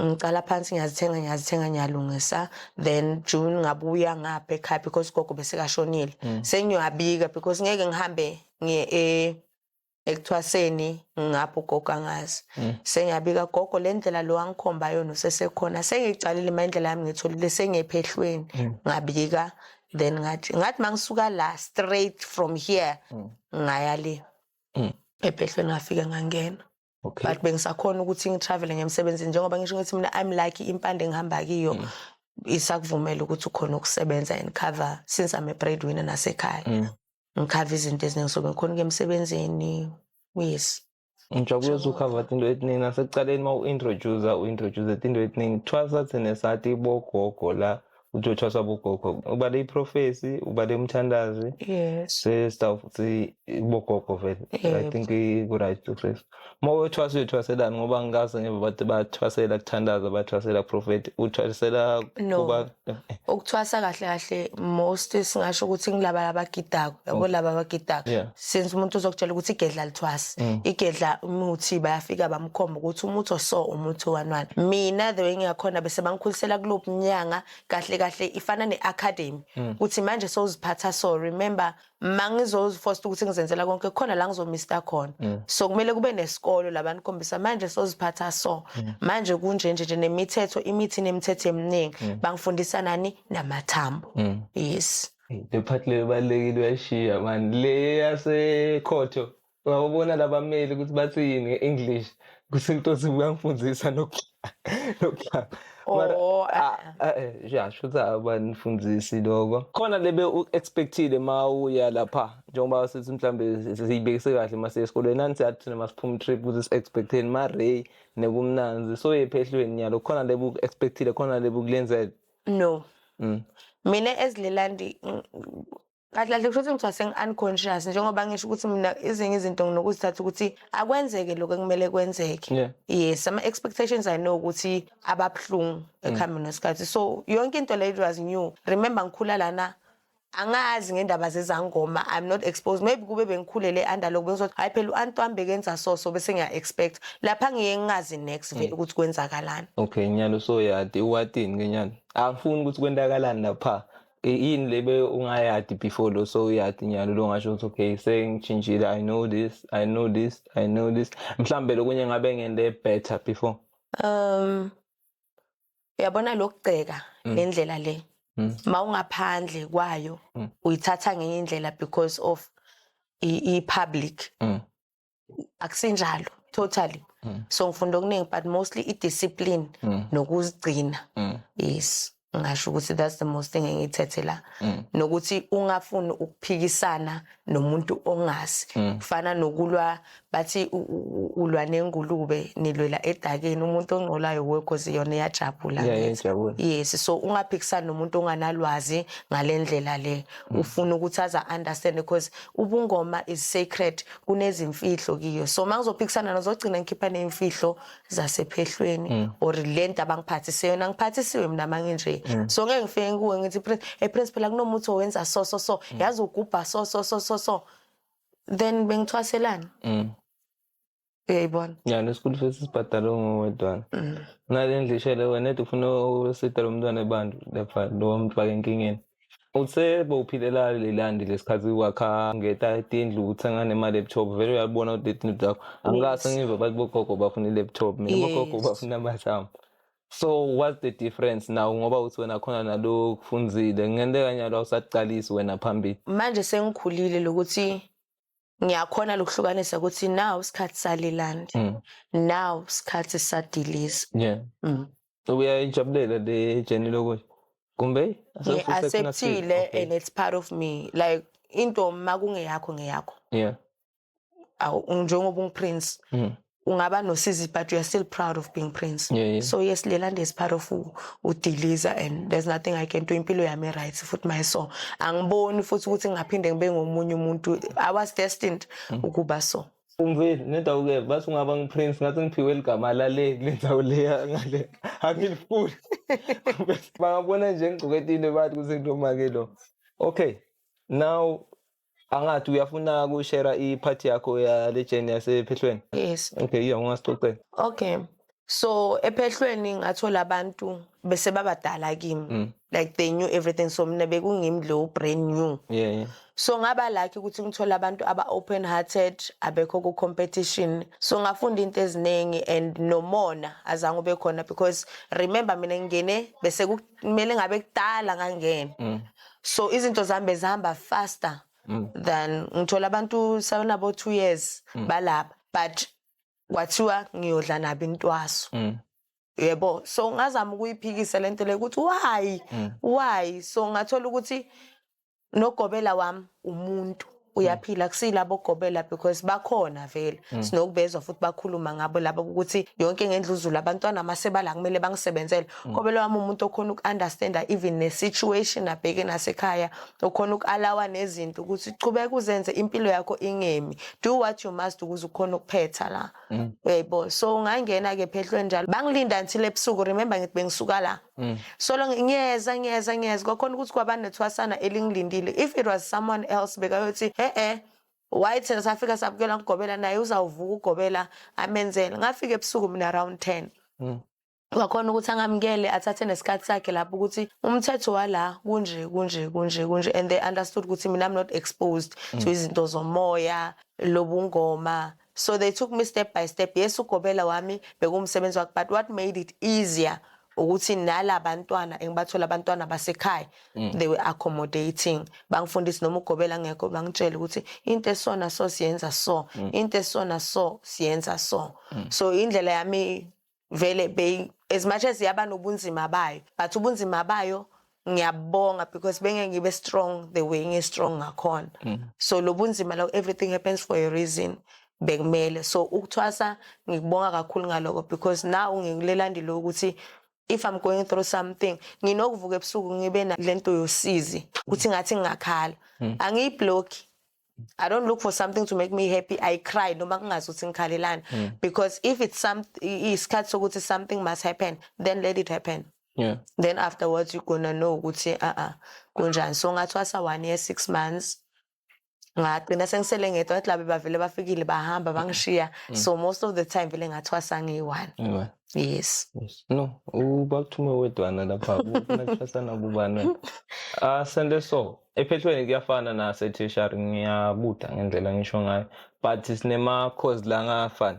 Ngicala phansi, ngiyazithenga, ngiyazithenga, ngiyalungisa. Then June ngabuya ngapha ekhaya because gogo besekashonile. Sengiyabika because ngeke ngihambe ngiye ekuthwaseni ngapho ugogo angazi. Sengiyabika, "Gogo, le ndlela lo angikhomba yona usesekhona? Sengiyicalile ma indlela yami, ngitholile, sengiyephehlweni." Ngabika, then ngathi mangisuka la, straight from here ngaya le ephehlweni, ngafika ngangena. But bengisakhona ukuthi ngitravel ngemsebenzini, njengoba ngisho ngithi mina I'm lucky, impande engihamba kiyo isakuvumela ukuthi ukhona ukusebenza and cover since I'm a breadwinner nasekhaya. Ngikhava izinto eziningi, so bengikhona ukuya emsebenzini, yes. Ngijabule ukuthi ukhava tinto etiningi nasekucaleni uma u-introduce, u-introduce tinto etiningi. Thwasa thina sathi bogogo la, uthi uthwasa bogogo, ubale iprophecy, ubale umthandazi. Sesitawuthi bogogo vele. I think ku-right to say uma uyothwasa uyothwaselani, ngoba ngikaze ngeve bathi bathwasela kuthandaza, bathwasela prophet, uthwasela No. kuba Ukuthwasa kahle kahle, most singasho ukuthi ngilaba labagidako, yabo, laba abagidako. Since umuntu uzokutshela ukuthi igedla lithwasi, igedla umuthi, bayafika bamkhomba ukuthi umuthi oso, umuthi one one. Mina the way ngiyakhona, bese bangikhulisela kulobu mnyanga, kahle kahle ifana ne-academy, ukuthi manje sowuziphatha. So remember, mangizoziforce ukuthi ngizenzela konke, khona la ngizomista khona. So kumele kube nesikolo la banikhombisa manje soziphatha, so manje kunje nje nje, nemithetho, imithi nemithetho eminingi. Bangifundisa nani namathambo. Yes. Le part leyo ibalulekile, uyayishiya mani le yasekhotho. Ungababona labameli ukuthi bathi yini nge-English, kuthi intosi uyangifundisa nokudlala. Mara Oh, ah, ah, ya, shuthi abanifundisi lokho. Khona lebe u-expectile ma uya lapha, njengoba sithi mhlambe siyibekise kahle mase esikolweni, nani siyathi thina masiphuma trip ukuthi si-expecteni ma-ray nebumnanzi, so ephehlweni nyalo khona lebe uku-expectile, khona lebe ukulenzele? No. Mina ezilelandi kahle kahle kusho ukuthi ngithiwa sengi-unconscious, njengoba ngisho ukuthi mina ezinye izinto nginokuzithatha ukuthi akwenzeke lokho ekumele kwenzeke. Yes, ama-expectations, I know ukuthi ababuhlungu ekuhambeni kwesikhathi, so yonke into le, it was new. Remember, ngikhula lana, angazi ngendaba zezangoma, I'm not exposed. Maybe kube bengikhulele under lokho, bengizothi hayi phela u-anti wami bekenza so, so bese ngiya-expect lapha ngiye ngingazi next vele ukuthi kwenzakalani. Okay, nyalo so yadi uwatini ke nyalo, angifuni ukuthi kwenzakalani lapha. Yini lebe ungayadi before lo, so uyadi nyalo lo, ngasho ukuthi okay, sengitshintshile, I know this, I know this, I know this, mhlambe lokunye ngabe ngente better before? Uyabona lokugceka le ndlela le, ma ungaphandle kwayo, uyithatha ngenye indlela because of i-public. Akusinjalo totally. So ngifunda okuningi, but mostly i-discipline nokuzigcina. Yes, ngasho ukuthi that's the most thing engiyithethe la, nokuthi ungafuni ukuphikisana nomuntu ongazi. Kufana nokulwa, bathi ulwa nengulube, nilwela edakeni, umuntu ongcolayo wuwe, cause yona iyajabula. Angithi? Iyajabula. Yes, so ungaphikisani nomuntu onganalwazi ngale ndlela le, ufuna ukuthi aza understand, because ubungoma is sacred, kunezimfihlo kiyo. So uma ngizophikisana nozogcina ngikhipha ney'mfihlo zasephehlweni or le nto abangiphathise yona, ngiphathisiwe mina manginje. So ngeke ngifike kuwe ngithi, "Prince, hey Prince, phela kunomuthi owenza so so so, yazi ugubha so so so so so," then bengithwaselani? Uyayibona? Ya, ne-school fees sibhadala ngowedwana. Nale ndlishele wena ede ufuna ukusita lo mntwana ebantu lapha, lo mfake enkingeni. Uthe bowuphilela lelandi lesikhathi wakha ngeta tindlu, uthenga nema-laptop, vele uyabona ukuthi letindlu zakho angikase ngive bathi bogogo bafuna i-laptop, mina bogogo bafuna amathambo. So what's the difference now, ngoba uthi wena khona nalo kufunzile, kungenteka nyalo awusaqalisi wena phambili? Manje sengikhulile lokuthi ngiyakhona lokuhlukanisa ukuthi now isikhathi salelandi, now isikhathi sadiliza. Uyayijabulela le journey lokuthi kumbe Ngi-acceptile and it's part of me. Like into ma kungeyakho, ngeyakho. Awu, njengoba ungiprince, ungaba nosizi, but you are still proud of being prince. So yes, lelandi is part of udiliza and there's nothing I can do. Impilo yami right futhi my so angiboni futhi ukuthi ngingaphinde ngibe ngomunye umuntu. I was destined ukuba so. Umveli nendawo-ke bathi ungaba ngiprince, ngathi ngiphiwe ligama lale kule ndzawo leya ngale, angilifuni. Bangabona nje ngigcoketile, bathi ukuthi noma-ke lo. Okay, now angathi uyafuna kushare i-part yakho yale journey yasephehlweni? Yes. Okay, iya, ungasicocela. Okay, so ephehlweni ngathola abantu bese babadala kimi, like they knew everything, so mina bekungimi lo brand new. So ngaba lucky ukuthi ngithole abantu aba open hearted, abekho ku competition, so ngafunda into eziningi and nomona azange ube khona, because remember, mina ngingene bese kumele ngabe kudala ngangena, so izinto zami bezihamba faster than ngithola abantu sebenabo 2 years balapha, but kwathiwa ngiyodla nabo intwaso. Yebo, so ngazama ukuyiphikisa lento le ukuthi why, why. So ngathola ukuthi nogobela wami umuntu uyaphila, kusilabo gobela, because bakhona vele, sinokubezwa futhi bakhuluma ngabo labo ukuthi yonke ngendluzula abantwana masebala kumele bangisebenzele. Gobela wami umuntu okhona uku-understanda even ne-situation abheke nasekhaya, okhona uku-allowa nezinto ukuthi chubeka uzenze, impilo yakho ingemi, do what you must ukuze ukhona ukuphetha la. Uyayibona? So ngangena-ke phehlweni njalo, bangilinda until ebusuku. Remember, ngithi bengisuka la, so ngiyeza, ngiyeza, ngiyeza, kwakhona ukuthi kwaba nethwasana elingilindile. If it was someone else, bekayothi e-e, why thina safika sabukela ngigobela, naye uzawuvuka ugobela amenzele. Ngafika ebusuku mina around 10. Wakhona ukuthi angamukele, athathe nesikhathi sakhe lapho ukuthi umthetho wala kunje kunje kunje kunje, and they understood ukuthi mina I'm not exposed to izinto zomoya lobungoma, so they took me step by step. Yes, ugobela wami bekumsebenzi wakhe, but what made it easier Ukuthi nalabantwana engibathola, abantwana basekhaya, they were accommodating, bangifundisa noma ugobela ngekho, bangitshela ukuthi into esona so siyenza so, into esona so siyenza so. So indlela yami vele be, as much as yaba nobunzima bayo, but ubunzima bayo ngiyabonga because bengeke ngibe strong the way ngi-strong ngakhona. So lo bunzima lo, everything happens for a reason, bekumele. So ukuthwasa ngikubonga kakhulu ngaloko because now ngikulelandile ukuthi if I'm going through something, nginokuvuka ebusuku ngibe nalento yosizi ukuthi ngathi ngingakhala, angiyiblock. I don't look for something to make me happy. I cry noma kungazi ukuthi ngikhalelani, because if it's some isikhathi sokuthi something must happen, then let it happen. Then afterwards you're gonna know ukuthi kunjani. So ngathwasa 1 year 6 months, ngagcina sengisele ngedwa, ngathi labe bavele bafikile bahamba bangishiya. So most of the time vele ngathwasa ngiyi-one. Yes. Yes. No, ubakuthume wedwana lapha ufuna kuthwasana kubani? Ah, sende so. Ephehlweni kuyafana nase tertiary, ngiyabuda ngendlela ngisho ngayo, but sinema course la ngafani.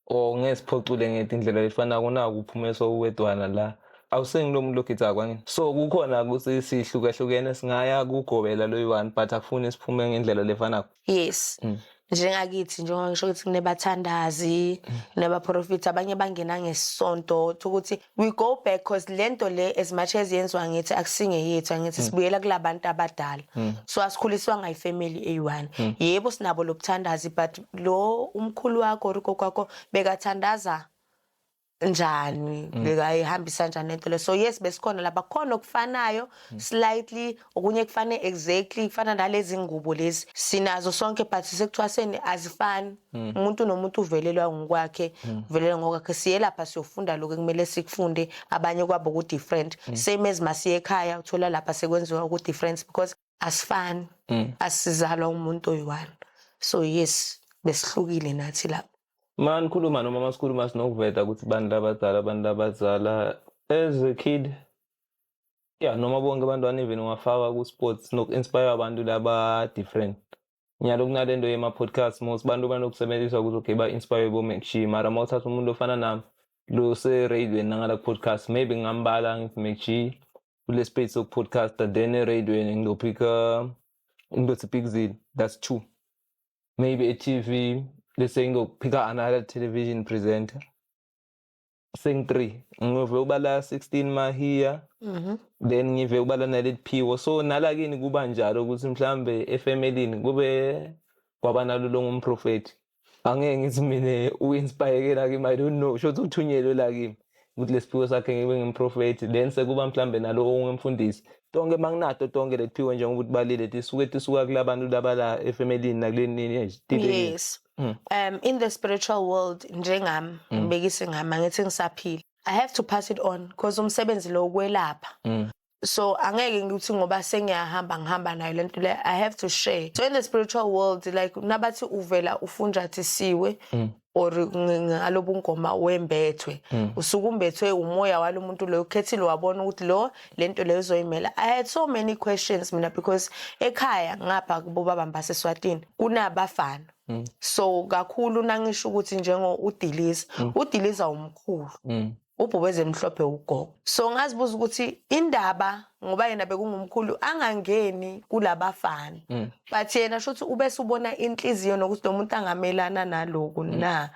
Or ngesiphoxule ngetindlela lefana kunaku uphume so wedwana la. Awusengi muntu lokhetha kwangini. So kukhona ukuthi sihlukahlukene, singaya kugobela lo yi-one, but akufuni siphume ngendlela lefanako. Yes. Njengakithi, njengoba ngisho ukuthi kunebathandazi, kunebaprofiti, abanye bangena ngesonto ukuthi we go back, 'cause lento le, as much as yenziwa ngithi akusingeyethu, angithi sibuyela kulabantu abadala. So asikhuliswa ngayifamily eyi-one. Yebo, sinabo lobuthandazi, but lo umkhulu wakho or ugogo wakho bekathandaza njani, bekayihambisa njani lento le. So yes, besikhona lapha, khona okufanayo slightly, okunye kufane exactly, kufana nalezi ngubo lezi sinazo sonke, but sekuthwaseni azifani. Umuntu nomuntu uvelelwa ngokwakhe, uvelelwa ngokwakhe. Siye lapha siyofunda lokho ekumele sikufunde, abanye kwabo ku different. Same as masiye ekhaya, uthola lapha sekwenziwa ku different because asifani, asizalwa umuntu oyi-one. So yes, besihlukile nathi lapha. Ma nikhuluma noma masikhuluma sinokuveta ukuthi bantu abadala, abantu abadzala as a kid, yeah, noma bonke abantwana, even ungafaka ku-sports, noku-inspire abantu laba different. Nyalo kunalento yema-podcast, most bantu banokusebenzisa ukuthi okay, ba-inspire bo-MacG, mara uma uthatha umuntu ofana nami lo se-radioweni nangala ku-podcast, maybe ngingambala ngithi MacG kule space soku-podcast, then eradioweni ngizophika ngizothi Big Z, that's two. Maybe e-TV, let's say ngizophika another television presenter, seng-three. Ngive ubala 16 Mahiya, then ngive ubala naletiphiwo. So nalakini kuba njalo ukuthi mhlambe efemelini kube kwaba nalo lo ngumprofeti, angeke ngithi mina u-inspire la kimi, I don't know, shothi uthunyelwe la kimi ukuthi lesiphiwo sakhe ngibe ngimprofeti, then sekuba mhlambe nalo ongumfundisi. Tonke manginato tonke letiphiwo njengoba ubalile, tisuke tisuka kulabantu labala efemelini nakule nini. Yes. In the spiritual world, njengami, ngibekise ngami, angithi ngisaphila, I have to pass it on because umsebenzi lo ukwelapha. So angeke ngithi ngoba sengiyahamba ngihamba nayo lento le, I have to share. So in the spiritual world, like nabathi uvela ufunjathisiwe or ngalobu ngoma wembethwe, usuke umbethwe umoya walo muntu lo ukhethile, wabona ukuthi lo lento leyo uzoyimela. I had so many questions mina because ekhaya ngapha kubo baba baseSwatini kunabafana. So kakhulu nangisho ukuthi njengo uDiliza, uDiliza umkhulu, ubhubeze emhlophe ugogo. So ngazibuza ukuthi indaba ngoba yena bekungumkhulu angangeni kulabafana, but yena shuthi ubese ubona inhliziyo nokuthi lo muntu angamelana naloku na.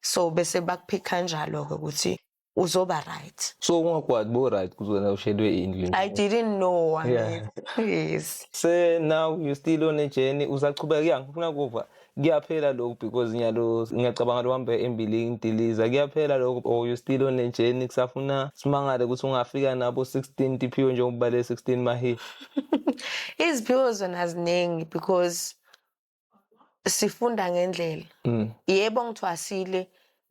So bese bakuphika kanjalo ke ukuthi uzoba right. So ungakwazi bo right kuzona ushelwe indlu. I didn't know. I mean, yes. Se now you still on a journey, usachubeka. Ya, ngifuna kuva kuyaphela lokhu because nyalo ngiyacabanga lo hambe embili ngidiliza, kuyaphela lokho or you still on a journey, kusafuna simangale ukuthi ungafika nabo 16 tiphiwe njengoba ubale 16 Mahi? Iziphiwo zona ziningi because sifunda ngendlela. Yebo, ngithwasile,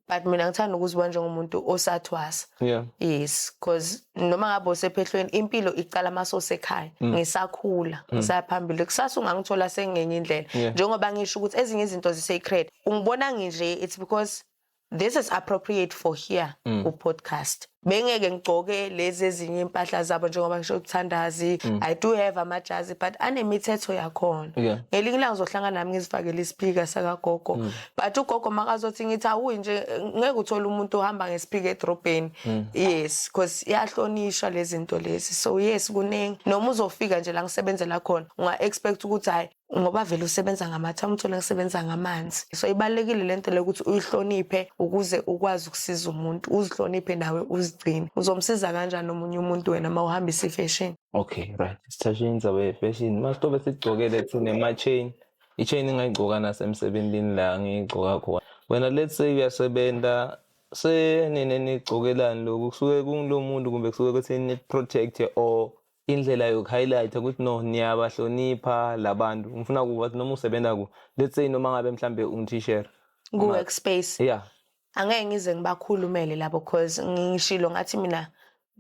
but mina ngithanda ukuzibona njengomuntu osathwasa. Yes, because noma ngabe usephehlweni, impilo iqala mase usekhaya. Ngisakhula, ngisaya phambili, kusasa ungangithola sengenye indlela. Njengoba ngisho ukuthi ezinye izinto zisacred, ungibona nginje, it's because This is appropriate for here ku-podcast. Bengeke ngigcoke lezi ezinye impahla zabo, njengoba ngisho ukuthandazi. I do have amajazi, but anemithetho yakhona. Ngelinye ilanga ngizohlangana nami ngizifakele isiphika sakagogo, but ugogo makazothi ngithi awuyi nje, ngeke uthole umuntu ohamba ngesiphika edrobheni. Yes, because iyahlonishwa lezi zinto lezi. So yes, kuningi. Noma uzofika nje la ngisebenzela khona, unga-expect ukuthi hhayi, ngoba vele usebenza ngamathamu, uthole ngisebenza ngamanzi. So ibalulekile lento le ukuthi uyihloniphe ukuze ukwazi ukusiza umuntu. Uzihloniphe nawe, uzigcine. Uzomsiza kanjani omunye umuntu wena uma uhambisa i-fashion? Okay, right, sithathe indzaba ye-fashion. Masitobe sigcokele thina ema-chain, i-chain ingayigcoka nasemsebentini la ngiyigcoka khona. Wena, let's say uyasebenza, senine nigcokelani lokhu? Kusuke kungulo muntu kumbe kusuke kuthi ni-protect or indlela yoku-highlight ukuthi no, niyabahlonipha labantu? Ngifuna kuva ukuthi noma usebenza ku, let's say, noma ngabe mhlambe unguthishere ku-workspace. Yeah. Angeke ngize ngibakhulumele labo, cause ngishilo ngathi mina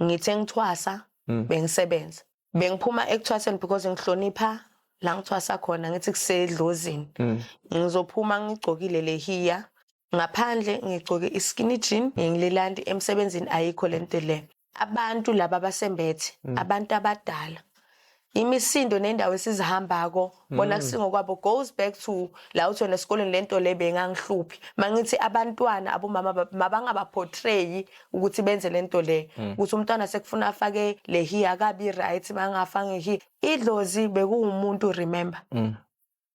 ngithe ngithwasa, bengisebenza, bengiphuma ekuthwaseni because ngihlonipha la ngithwasa khona. Ngithi kusedlozini. Ngizophuma ngigcokile lehiya, ngaphandle ngigcoke i-skinny jean, ngilelandi emsebenzini. Ayikho lento le. Abantu laba abasembethe, abantu abadala, imisindo nendawo esizihambako bona kusingokwabo goes back to la uthi wena esikoleni lento le bengangihluphi. Mangithi abantwana, abomama mabangabaportray ukuthi benze lento le, ukuthi umntwana sekufuna afake le hiya, akabi right mangafanga hiya. Idlozi bekuwumuntu, remember,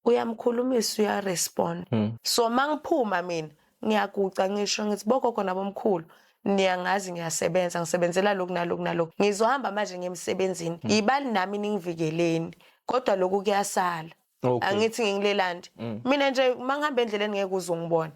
uyamkhulumisa, uyarespond. So mangiphuma mina ngiyaguca, ngisho ngithi, "Bogogo nabomkhulu, niyangazi ngiyasebenza, ngisebenzela lokhu naloku naloku. Ngizohamba manje ngemsebenzini, ibani nami, ningivikeleni." Kodwa lokhu kuyasala. Angithi ngingilelandi mina nje, mangihamba endleleni ngeke uze ungibone,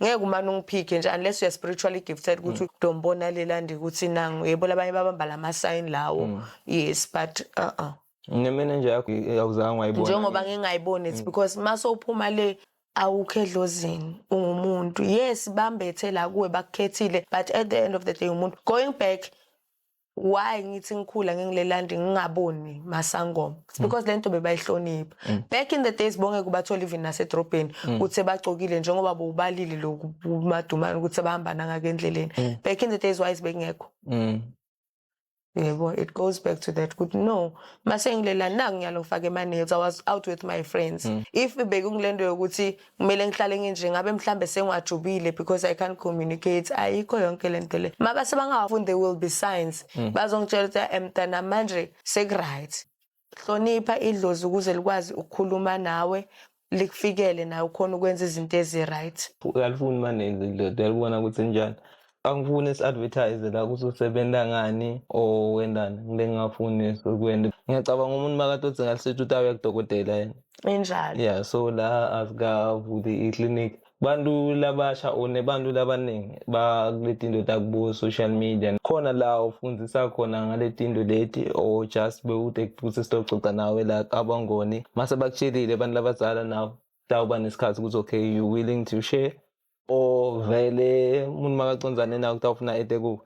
ngeke umane ungiphike nje unless you are spiritually gifted ukuthi udombona lelandi ukuthi nangu. Yebo, labanye babamba lama sign lawo, yes, but uh-uh. Nemanager yakho awuzange wayibona? Njengoba ngingayiboni, it's because mase uphuma le awukho edlozini, ungumuntu. Yes, bambethe la kuwe, bakukhethile, but at the end of the day umuntu. Going back, why ngithi ngikhula ngingilelandi ngingaboni masangoma? It's because lento bebayihlonipha back in the days. Bonke kubathola even nasedrobheni ukuthi bagcokile njengoba bowubalile lokhu madumane ukuthi bahamba nangake endleleni. Back in the days wise bekungekho. Yebo, it goes back to that ukuthi no, mase ngilela naku ngiyalo ngifake ama-nails. I was out with my friends. If bekungilento yokuthi kumele ngihlale nginje, ngabe mhlambe sengiwajubile because I can't communicate. Ayikho yonke lento le. Mabase bangawafundi, there will be signs, bazongitshela ukuthi, "Mntana, manje seku-right." Hlonipha idlozi ukuze likwazi ukukhuluma nawe, likufikele nawe ukhona ukwenza izinto ezi-right. Uyalifuni manje idlozi, uyalibona ukuthi njani. Angifuni si-advertise la ukuthi usebenza ngani or wendani. Ngile ngingafuni sokwenda, ngiyacabanga umuntu makatothi ngalisethi ukuthi awuya kudokotela yena. Injalo. Yeah, so la asikavuli i-clinic. Bantu labasha or nebantu labaningi bakuletinto takubo social media khona la ufundisa khona ngale tinto leti, or just bewude futhi sitococa nawe la abangoni mase bakutshelile abantu labadzala nawe tawuba nesikhathi ukuthi okay, you willing to share, or vele umuntu makacondzane nawe kutawufuna ete kuwe?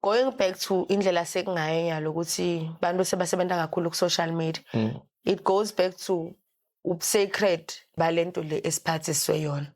Going back to indlela sekungayo nyalo ukuthi bantu sebasebenza kakhulu ku social media, it goes back to ubusacred balento le esiphathiswe yona.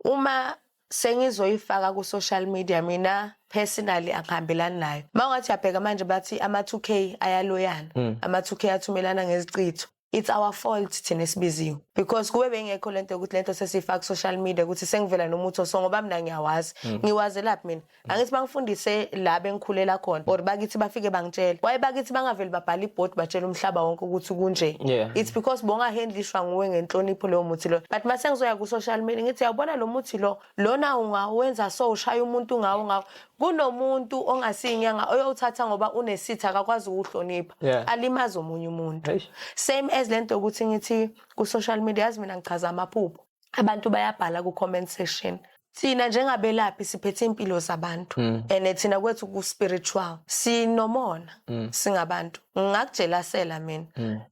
Uma sengizoyifaka ku social media, mina personally angihambelani nayo. Mawungathi uyabheka manje, bathi ama 2K ayaloyana, ama 2K athumelana ngezicitho. It's our fault thina esibiziwe, because kube bengekho lento yokuthi lento sesiyifaka ku social media ukuthi sengivela nomuthi, so ngoba mina ngiyawazi, ngiwazelaphi mina? Angithi bangifundise la bengikhulela khona or bakithi bafike bangitshela. Why bakithi bangaveli babhala ibhodi, batshela umhlaba wonke ukuthi kunje? It's because bongahandlishwa nguwe ngenhlonipho leyo muthi lo. But mase ngizoya ku-social media ngithi, "Uyawubona lo muthi lo, lona ungawenza so, ushaya umuntu ngawo ngawo," kunomuntu ongasiyinyanga oyowuthatha ngoba unesitha, akakwazi ukuwuhlonipha, alimaze omunye umuntu. Eish. Same as lento yokuthi ngithi ku-social media, yazi mina ngichaza amaphupho, abantu bayabhala ku-comment section. Thina njengabelaphi siphethe impilo zabantu, and thina kwethu ku-spiritual sinomona. Singabantu ngingakujelasela mina,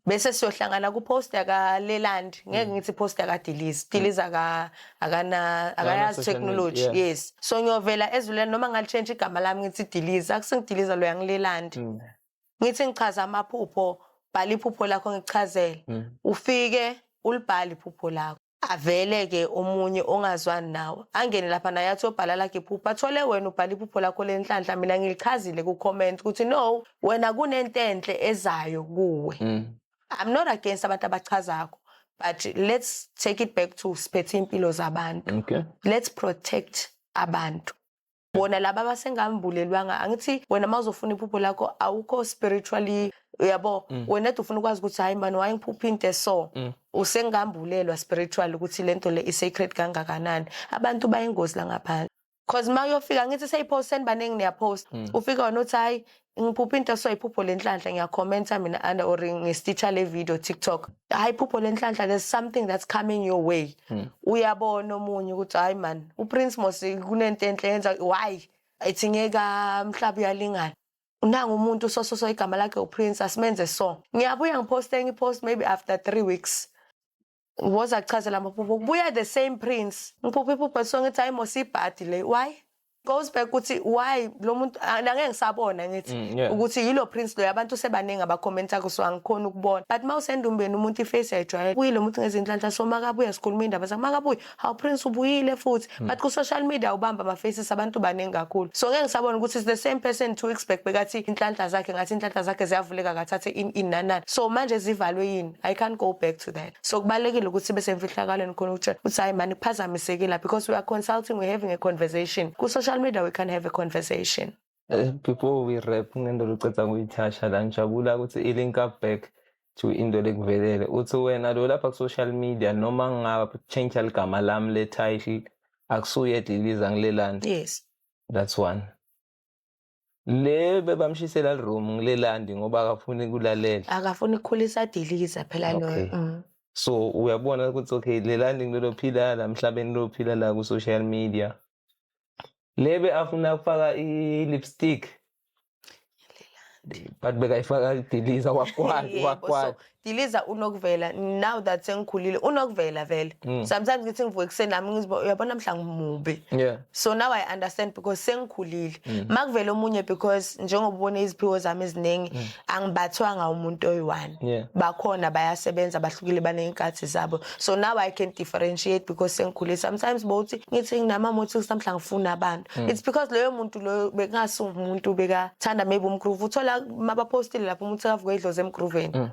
bese siyohlangana ku-post yakalelandi. Ngeke ngithi post yakadilizi dilizi, akana akayazi social media, technology. Yes, so ngiyovela ezuleni noma ngalitshentsha igama lami ngithi dilizi, akusengidiliza loya, ngilelandi. Ngithi ngichaza amaphupho, bhala iphupho lakho ngikuchazele. Ufike ulibhale iphupho lakho. Avele-ke omunye ongazwani nawe angene lapha naye athi obhala lakhe iphupho, athole wena ubhala iphupho lakho lenhlanhla. Mina ngilichazile ku-comment ukuthi no, wena kunento enhle ezayo kuwe. I'm not against abantu abachazakho, but let's take it back to siphethe impilo zabantu. Let's protect abantu bona laba abasengambulelwanga. Angithi wena uma uzofuna iphupho lakho awukho spiritually, uyabo? Wena ede ufuna ukwazi ukuthi, hayi mani, wayengiphupha into eso. Usengambulelwa spiritual ukuthi lento le i-sacred kangakanani. Abantu bayingozi la ngaphandle, 'cause uma uyofika ngithi seyipost, senibaningi niyapost. Ufika wena uthi, "Hayi, ngiphupha into so, iphupho lenhlanhla." Ngiyakhomenta mina under or ngistitcha le video TikTok, "Hayi, iphupho lenhlanhla, there's something that's coming your way." Uyabona omunye ukuthi, "Hayi man, uPrince mos kunento enhle yenza, why ithi ngeka mhlaba uyalingana, nangu umuntu so igama lakhe uPrince, asimenze so." Ngiyabuya ngiposte enye ipost maybe after 3 weeks, woza kuchazela amaphupho, kubuya the same Prince, "Ngiphupha iphupho." So ngithi, "Hayi mos, ibhadi le." Why goes back ukuthi why lo muntu angeke ngisabona ngithi ukuthi yilo Prince loyo. Abantu sebaningi abakhomenta, so angikhona ukubona, but uma usendumbeni umuntu iface ayijwayele, buyile umuntu ngezinhlanhla. So makabuya sikhuluma indaba zakhe, makabuya, "Hawu Prince, ubuyile futhi." But ku-social media ubamba ama-faces abantu baningi kakhulu, so ngeke ngisabona ukuthi it's the same person 2 weeks back bekathi inhlanhla zakhe, ngathi inhlanhla zakhe ziyavuleka, kathathe in nanani, so manje zivalwe yini? I can't go back to that. So kubalulekile ukuthi bese emfihlakalweni khona ukutshela ukuthi, hayi mani, kuphazamisekile, because we are consulting, we're having a conversation. Ku-social media we can have a conversation. Before we wrap, kunento loceda kuyithasha la, ngijabula ukuthi i-link up back to into lekuvelele uthi wena lo lapha ku-social media, noma ngingaba change ligama lami le-title, akusuye Diliza ngilelandi. That's one. Le bebamshisela room ngilelandi ngoba akafuni kulalela. Akafuni ukukhulisa Diliza phela loyo. So uyabona ukuthi okay, lelandi ngilolo phila la emhlabeni, lo phila la ku-social media, lebe afuna ukufaka i-lipstick but bekayifaka Diliza wakwati. Yebo, so Wakwati. Diliza unokuvela now that sengikhulile, unokuvela vele. Sometimes ngithi ngivuke ekuseni nami ngizibo, uyabona mhla ngimubi. So now I understand because sengikhulile. Makuvela omunye, because njengoba ubone iziphiwo zami eziningi, angibathwanga umuntu oyi-one. Bakhona bayasebenza, bahlukile, baney'nkathi zabo. So now I can differentiate because sengikhulile. Sometimes bowuthi ngithi nginamamothi namhla ngifuna abantu, it's because loyo muntu loyo bekungasi umuntu bekathanda maybe umgroove. Uthola mabapostile lapho umuntu sekavuka idlozi emgrooveni.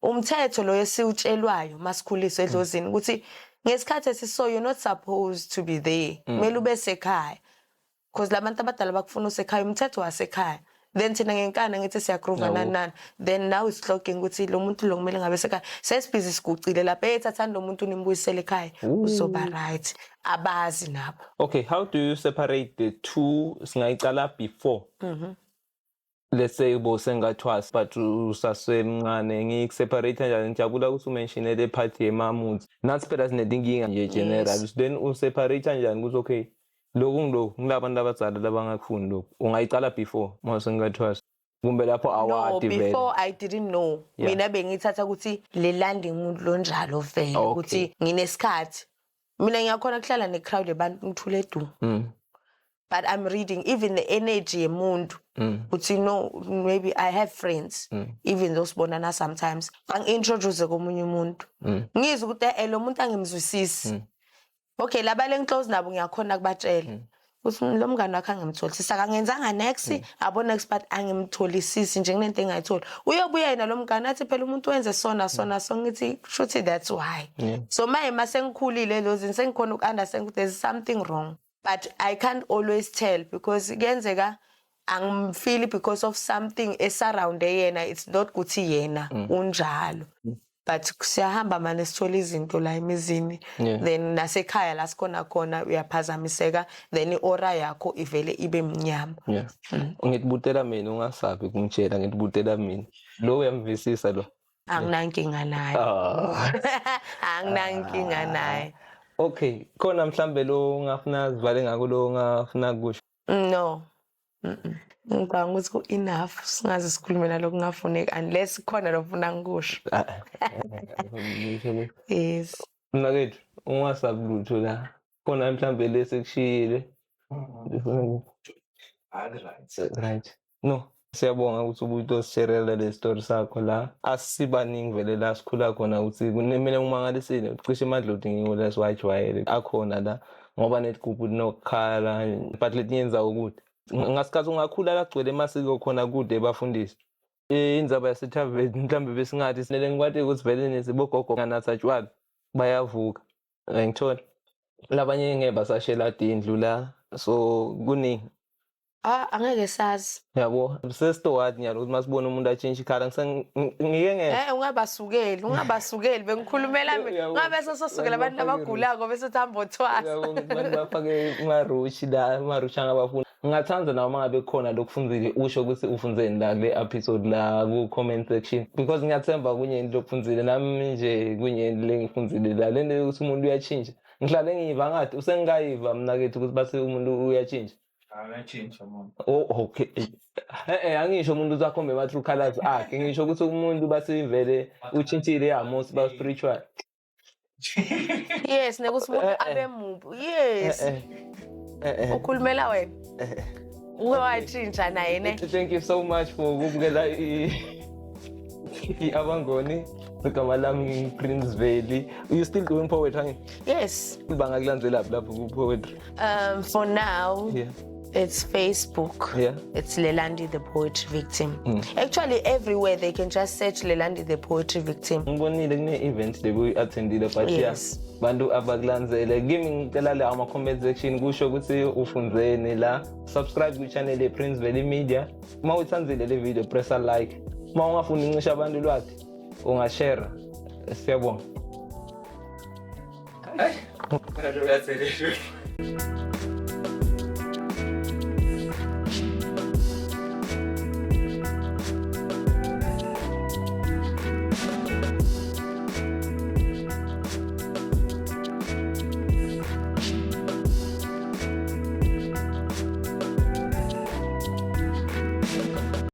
Umthetho lo esiwutshelwayo masikhuliswa edlozini ukuthi ngesikhathi esiso you're not supposed to be there, kumele ube sekhaya, because labantu abadala bakufuna usekhaya, umthetho wasekhaya. Then thina ngenkani ngithi siyagroova nani nani, then now it's clocking ukuthi lo muntu lo kumele ngabe sekhaya, sesibhizi sigucile lapha, ethathani lo muntu nimbuyisele ekhaya, uzoba right. Abazi nabo. Okay, how do you separate the two? Singayicala before. Let's say bosengathwasa but usasemncane, ngikuseparate kanjani? Ngijabula ukuthi umentionele le part yemamuthi. Nathi phela sinetinkinga nje general. Then useparate kanjani ukuthi okay, lokhu ngilokhu ngilabantu abadala labangakufuni lokhu? Ungayicala before mawusengathwasa kumbe lapho No, awadi vele? before I didn't know. Mina bengithatha ukuthi le landi umuntu lonjalo vele, ukuthi nginesikhathi mina ngiyakhona kuhlala ne-crowd yabantu ngithule du, but I'm reading even the energy yemuntu ukuthi no, maybe I have friends, even though sibonana sometimes, angi-introduce komunye umuntu, ngizwe ukuthi lo muntu angimzwisisi. Okay, laba lengiclose nabo ngiyakhona kubatshela ukuthi lo mngane wakhe angimtholisisi, akangenzanga nex abo nex, but angimtholisisi nje, kunento engayitholi. Uyobuya yena lo mngane athi, "Phela umuntu wenze sona sona." So ngithi shuthi that's why. So manje mase ngikhulile lozini, sengikhona uku-understand ukuthi there's something wrong, but I can't always tell because kuyenzeka angimfili because of something esurrounde yena. It's not ukuthi yena unjalo, but siyahamba mane sithola izinto la emizini. Then nasekhaya la sikhona khona uyaphazamiseka, then i-aura yakho ivele ibe mnyama. Yeah. Ngikubutela mina, ungasabi kungitshela, ngikubutela mina. Lo uyamvisisa lo. Anginankinga naye. Ah. Anginankinga naye. Okay, khona mhlambe lo ungafuna sivale ngako, lo ungafuna kusho? No. Ngicabanga ukuthi ku-enough, singaze sikhulume nalokhu kungafuneki unless khona lofuna ngikusho. Ah. Yes. Mnakethu, ungasabi lutho la. Khona mhlambe lesekushiyile. Right. Right. No. Siyabonga ukuthi ubuye usisherele le story sakho la. Asibaningi vele la sikhula khona ukuthi kunemele umangalisile cishe emadloti ngiwo la siwajwayele akhona la ngoba netigubhu linokukhala but letinye indzawo kude. Ngasikhathi ungakhula la kugcwele emasiko khona kude bafundisi. Indzaba yasethaveni mhlawumbe besingathi sinele ngikwati ukuthi vele nesibogogo nganatha tshwala bayavuka. Ngithola labanye ngeke basashela tindlu la so kuningi. Ah, angeke sazi. Yabo, sesitowadi nyalo ukuthi masibona umuntu atshintsha ikhala ngike ngeke. Ungabasukeli, ungabasukeli bengikhulumela mina. Ungabe sesosukela abantu abagulako bese uthi hamba othwasa. Yabo, abantu bafake marushi la, marushi angabafuni. Ngingathanda nawe uma ngabe kukhona lokufundzile usho ukuthi ufundzeni la kule episode la ku comment section because ngiyathemba kunye into lokufundzile nami nje kunye into lengifundzile la lento yokuthi umuntu uyatshintsha. Ngihlale ngiyiva ngathi usengikayiva mina kethu ukuthi bathi umuntu uyatshintsha. Akatshintsha umuntu. Oh, okay. Angisho umuntu uthi akhombe ama-true colors akhe, ngisho ukuthi umuntu bathi vele utshintshile ya most ba spiritual. Yes, nekuthi umuntu abe mubi. Yes. Ukhulumela wena. Uke watshintsha naye ne. Thank you so much for ukubukela i-Abangoni. Igama lami Prince Veli. You still doing poetry? Angithi? Yes. Bangakulandzelaphi lapho ku-poetry? For now, it's Facebook. It's Lelandi the Poetry Victim. Actually, everywhere they can just search Lelandi the Poetry Victim. Ngibonile kune-event lebuyi-attendile but yeah, Yes. bantu abakulandzele kimi ngicela la ama-comment section kusho ukuthi ufundzeni la. Subscribe kwi-channel ye-Prince Veli Media. Uma uyithandzile le video pressa like. Uma ungafuni uncisha abantu ulwazi ungashare. Siyabonga. Ay.